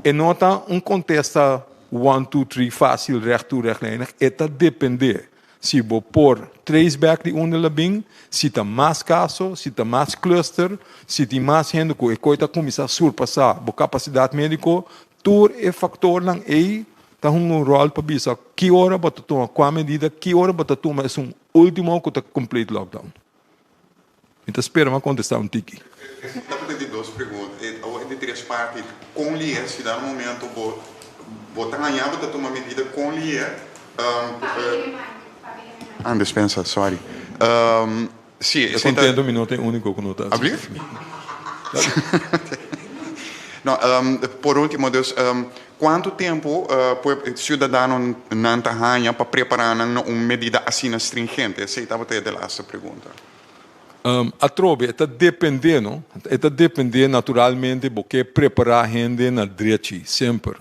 e no ta un kontesta one, two, three fásil, règt toe, rèchtlijnig, e ta dependé si bo por trace back di unda el a bin, si ta mas kaso, si ta mas cluster, si tin mas hende ku e koi ta kuminsá surpasá bo kapasidat médiko, tur e faktornan ei Ta hunga un ròl pa bisa ki ora bo ta tuma kua medida, ki ora bo ta tuma esun último ku ta complete lockdown. Mi ta spera mi a kontestá un tiki. Tabata di dos pregunta. E awor e di tres parti, kon lihe si dado momento bo bo ta haña bo ta tuma medida kon lihe Ah, dispensa, sorry. Si, Ta contento mi no ta e unico cu no ta así. No, por ultimo dus, cuanto tempo ciudadanonan ta haña pa prepara nan na un medida asina stringente? Esey tabata e de laatste pregunta. Atrobe, e ta depende, no? E ta depende naturalmente, bo ke prepara hende na drechi, semper.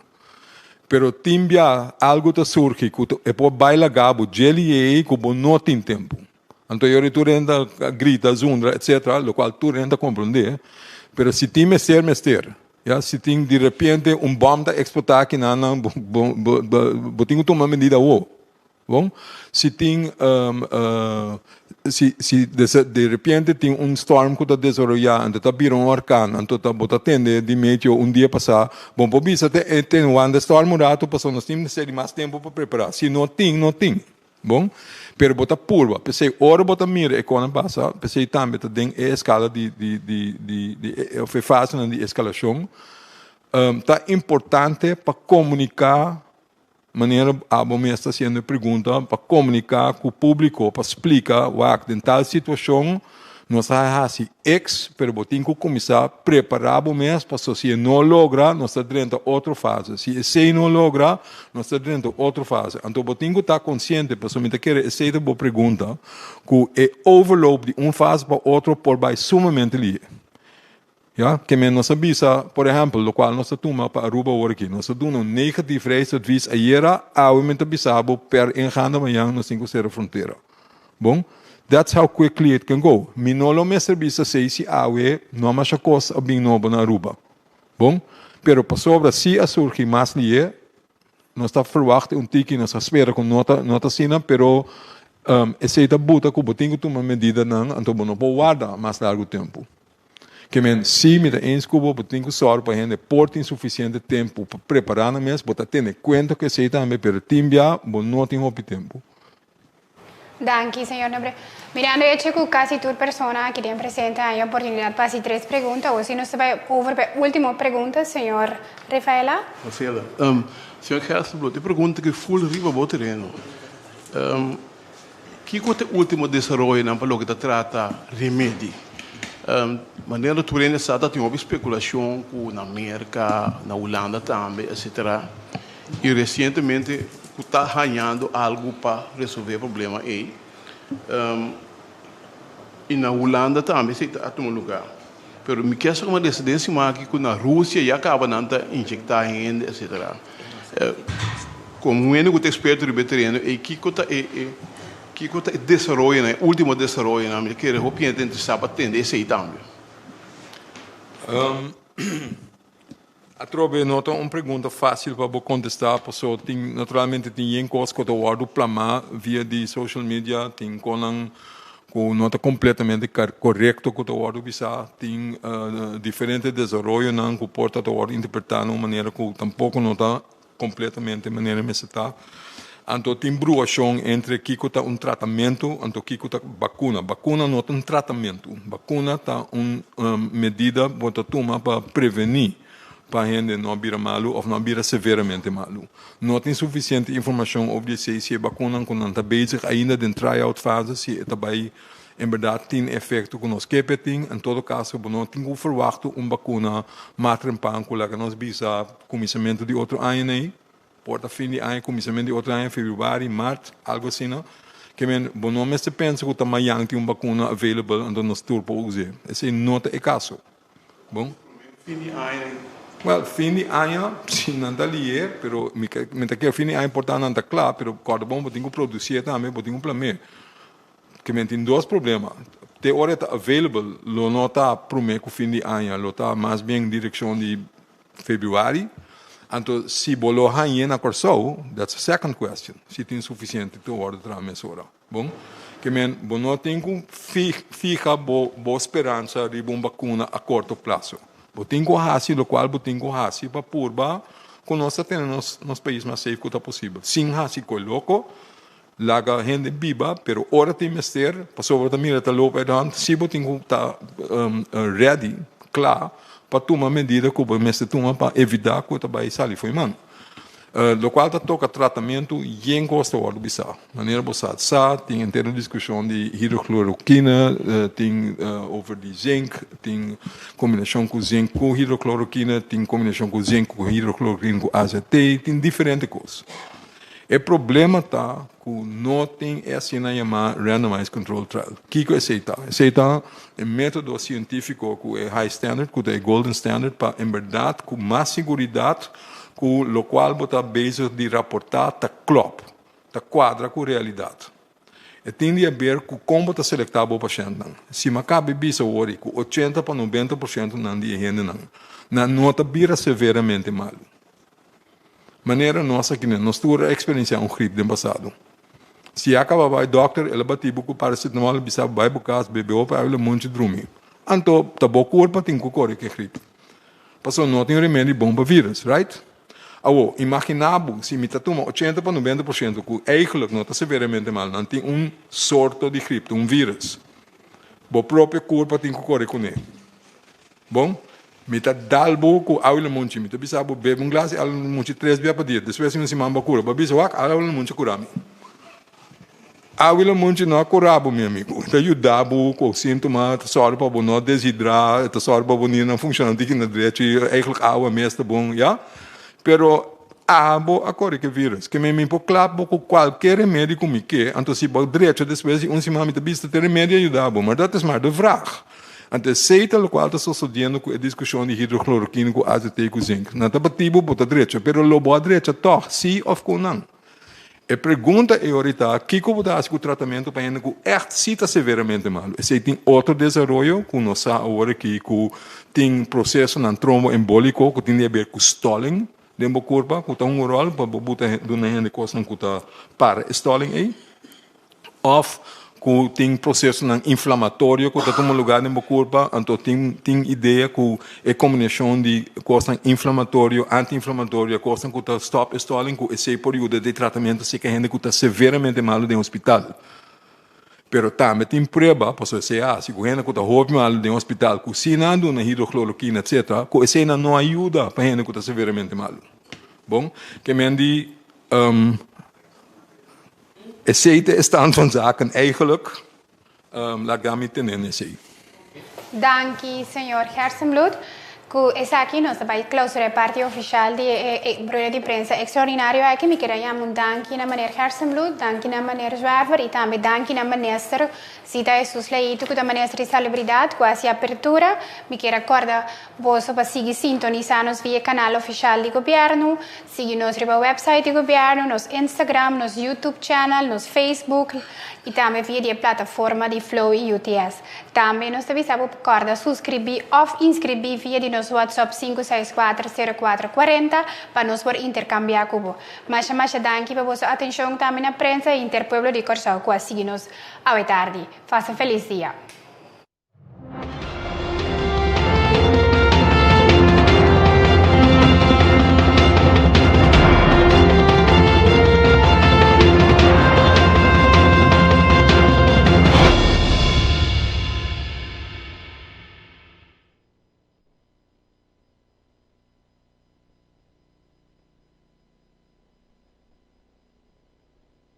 Pero tin bia algo ta surgi cu e por bay laga bo dje liey cu bo no tin tempo. Anto yori tur hende a grita, zundra, etc. Locual tur hende ta comprende. Pero si tin mester, mester. Ya, si tin di repente un bom ta explota aki nan, bo, bo, bo, bo tin cu tuma medida awo. Bon, si tin si si de repente tin un storm ku ta desaroyá anto ta bira un orkan anto ta bo ta tende di meteo un dia pasá bo por bisa te e ten wanda storm un ratu pasobra nos tin mester di mas tempu pa prepará. Si no tin no tin. Bon, pero bo ta purba. P'esei ora bo ta mira e konan pasa, p'esei tambe ta den e eskala di di di di di of e fasenan di eskalashon, ta importante pa komuniká Manera abo mes ta hasiendo e pregunta pa komuniká ku públiko pa splika wak den tal situashon nos a hasi eks pero bo tin ku kuminsá prepará bo mes paso si e no logra nos ta drenta otro fase si esei no logra nos ta drenta otro fase anto bo tin ku ta konsiente paso mi ta kere esei ta bo pregunta ku e overloop di un fase pa otro por bai sumamente lihe. Ya, ke men nos a bisa, por ehèmpel, lokual nos ta tuma pa Aruba awor aki. Nos a duna un negatief reisadvies ayera, awe men ta bisa bo per ingaande mañan nos tin ku sera frontera. Bon, that's how quickly it can go. Mi no lo mester bisa esei si awe no a masha kos a bin nobo na Aruba. Bon, pero pasobra si a surgi mas lié, nos ta verwachta un tiki, nos ta spera ku no ta no ta asina, pero esei ta buta ku bo tin ku tuma medidanan, anto bo no por warda mas largu tempu. Ke men, si mi ta eens ku bo, bo tin ku sòru pa hende por tin sufisiente tempu pa prepará nan mes, bo ta tene kuenta ku esei tambe, pero tin bia bo no tin hopi tempu. Danki, señor Nobre. Mirando e hecho ku kasi tur persona aki den presente haña oportunidat pa hasi tres pregunta, awor si nos ta bai over pa e último pregunta, señor Rafaela. Rafaela, Señor Gerstenbluth, e pregunta ku ful riba bo tereno. Kiko ta e ultimo desaroyonan pa loke ta trata remedi? Manera tur hende sa ta tin hopi spekulashon ku na Merka, na Hulanda tambe etsetera i resientemente ku ta hañando algu pa resolve e problema ei. I na Hulanda tambe esei ta tuma lugá. Pero mi kier sa kuma desa den siman aki ku na Rusia ya kaba nan ta injektá hende etsetera. Komo un hende ku ta eksperto riba e tereno ei kiko ta e e kiko ta e desaroyonan e ultimo desaroyonan? Mi ta kere hopi hende ta interesá pa tende esei tambe. Atrobe no ta un pregunta fácil pa bo contestá, paso tin naturalmente tin yen cos cu ta wordo plamá via di social media, tin conan cu no ta completamente corecto cu ta wordo bisá, tin diferente desaroyonan cu por ta ta wordo interpretá na un manera cu tampoco no ta completamente manera mester ta. Anto tin bruacion entre kico ta un tratamento anto kico ta bacuna. Bacuna no ta un tratamento. Bacuna ta un medida bo ta tuma pa preveni pa hende no bira malu of no bira severamente malu. No tin suficiente informacion over di esey si e bacunan cu nan ta bezig ainda den try-out fase si e ta bay En berdad tin efecto cu nos ke p'e tin. En todo caso bo no tin cu verwachta un bacuna mas trempan cu laga nos bisa cuminsamento di otro aña n'ey. Por ta fin di aña, cuminsamento di otro aña, februari, mart, algo asina. Ke men bo no mester pensa cu ta mayan tin un bacuna available anto nos tur por us'e. Esey no ta e caso. Bon. Fin di aña. Well, fin di aña si nan ta lié, pero mi mi ta kere fin di aña por ta nan ta cla, pero corda bon bo tin cu producié tambe, bo tin cu plam'é. Ke men tin dos problema. Te ora e ta available lo no ta prome ku fin di aña, lo ta mas bien direkshon di februari. Anto si bo lo hañ'é na Kòrsou, that's a second question, si tin sufisiente te wòrdu traha mesora. Bon, ke men bo no tin ku fiha bo bo speransa riba un bakuna a korto plaso. Bo tin ku hasi lokual bo tin ku hasi pa purba ku nos ta tene nos nos pais mas safe ku ta posibel, sin hasi koi loko. Laga hende biba, pero ora tin mester, pasobra bo ta mira ta loop uit de hand, si bo tin ku ta ready, kla, pa tuma medida ku bo mester tuma pa evitá ku ta bai sali fo'i man. Lokual ta toka tratamentu, yen kos ta wòrdu bisá. Manera bo sa sa, tin henter un diskushon di hidrochloroquine, tin over di zinc, tin kombinashon ku zinc ku hidrochloroquine, tin kombinashon ku zinc ku hidrochloroquine ku AZT, tin diferente kos. E problema ta ku no tin e asina yamá randomized control trial. Kiko esei ta? Esei ta e método sientífiko ku e high standard, ku ta e golden standard pa en bèrdat ku mas siguridat ku lokual bo ta bezig di raportá ta klòp, ta kuadra ku realidat. E tin di haber ku kon bo ta selektá bo pashèntnan. Si mi a kabe bisa awor ku 80 pa 90% nan di e hendenan nan no ta bira severamente malu. Manera nos aki nen, nos tur a eksperensiá un grip den pasado. Si a kaba bai dòkter, el a bati bo ku paracetamol, bisa bo bai bo kas, bebe hopi awa lemonchi drumi. Anto ta bo kurpa tin ku kore ku e grip. Pasobra no tin remedi bon pa virus, right? Awo, imaginá bo si mi ta tuma ochenta pa 90% ku eigenlijk no ta severamente mal, nan tin un sorto di grip, un virus. Bo propio kurpa tin ku kore kuné. Bon, mi ta dal bo ku awa lemonchi, mi ta bisa bo bebe un glas di awa lemonchi tres bia pa dia, despues di un siman bo a kura. Bo a bisa, wak, awa lemonchi a kura mi. Awa lemonchi no a kura bo, mi amigu. E ta yuda bo ku síntoma, ta sòru pa bo no deshidrá, e ta sòru pa bo nirnan funshoná diki na drechi, eigenlijk awa mes ta bon, ya. Pero abo a kore ku e vírus. Ke mi por klap bo ku kualke remedi ku mi ke, anto si bo drecha despues di un siman mi ta bisa ta e remedi a yuda bo, maar dat is maar de vraag. Anto esei ta lokual ta sosodiendo ku e diskushon di hidrochloroquine ku AZT ku zink. Nan ta bati bo, bo ta drecha, pero lo bo a drecha tòg, si òf ku nan? E pregunta e ora ta, kiko bo ta hasi ku tratamentu pa hende ku ègt si ta severamente malu? Esei tin otro desaroyo ku nos sa awor aki ku tin prosesonan tromboembóliko ku tin di haber ku stòling den bo kurpa ku ta hunga un ròl pa bo buta duna hende kosnan ku ta para e stòling ei. Òf ku tin prosesonan inflamatorio ku ta tuma lugá den bo kurpa, anto tin tin idea ku e kombinashon di kosnan inflamatorio, anti-inflamatorio, kosnan ku ta stòp e stòling, ku esei por yuda den tratamentu si ke hende ku ta severamente malu den hospital. Pero tambe tin prueba, pasobra esei a hasi ku hende ku ta hopi malu den hospital ku si nan a duna hidrochloroquina etcetera, ku eseinan no a yuda pa hende ku ta severamente malu. Bon, ke men di. Esei ta e stand van zaken eigenlijk. Laga mi tene n'esei. Danki señor Gerstenbluth. Ku esaki nos ta bai clausura e parti ofishal di e rueda di prensa extraordinario aki. Mi kier a yama un danki na meneer Gerstenbluth, danki na meneer Zwerver i tambe danki na minister Zita Jesus Leito ku ta minister di Salubridat ku a hasi apertura. Mi kier a kòrda boso pa sigui sintonisá nos via e kanal ofishal di gobièrnu. Sigui nos riba website di gobièrnu, nos Instagram, nos YouTube channel, nos Facebook i tambe via di e plataforma di Flow i UTS. Tambe nos ta bisa bo pa kòrda suskribí òf inskribí via di nos WhatsApp 564 04 40 pa nos por interkambiá ku bo. Masha masha danki pa boso atenshon tambe na prensa i henter pueblo di Kòrsou ku a sigui nos awe tardi. Fasa felis dia.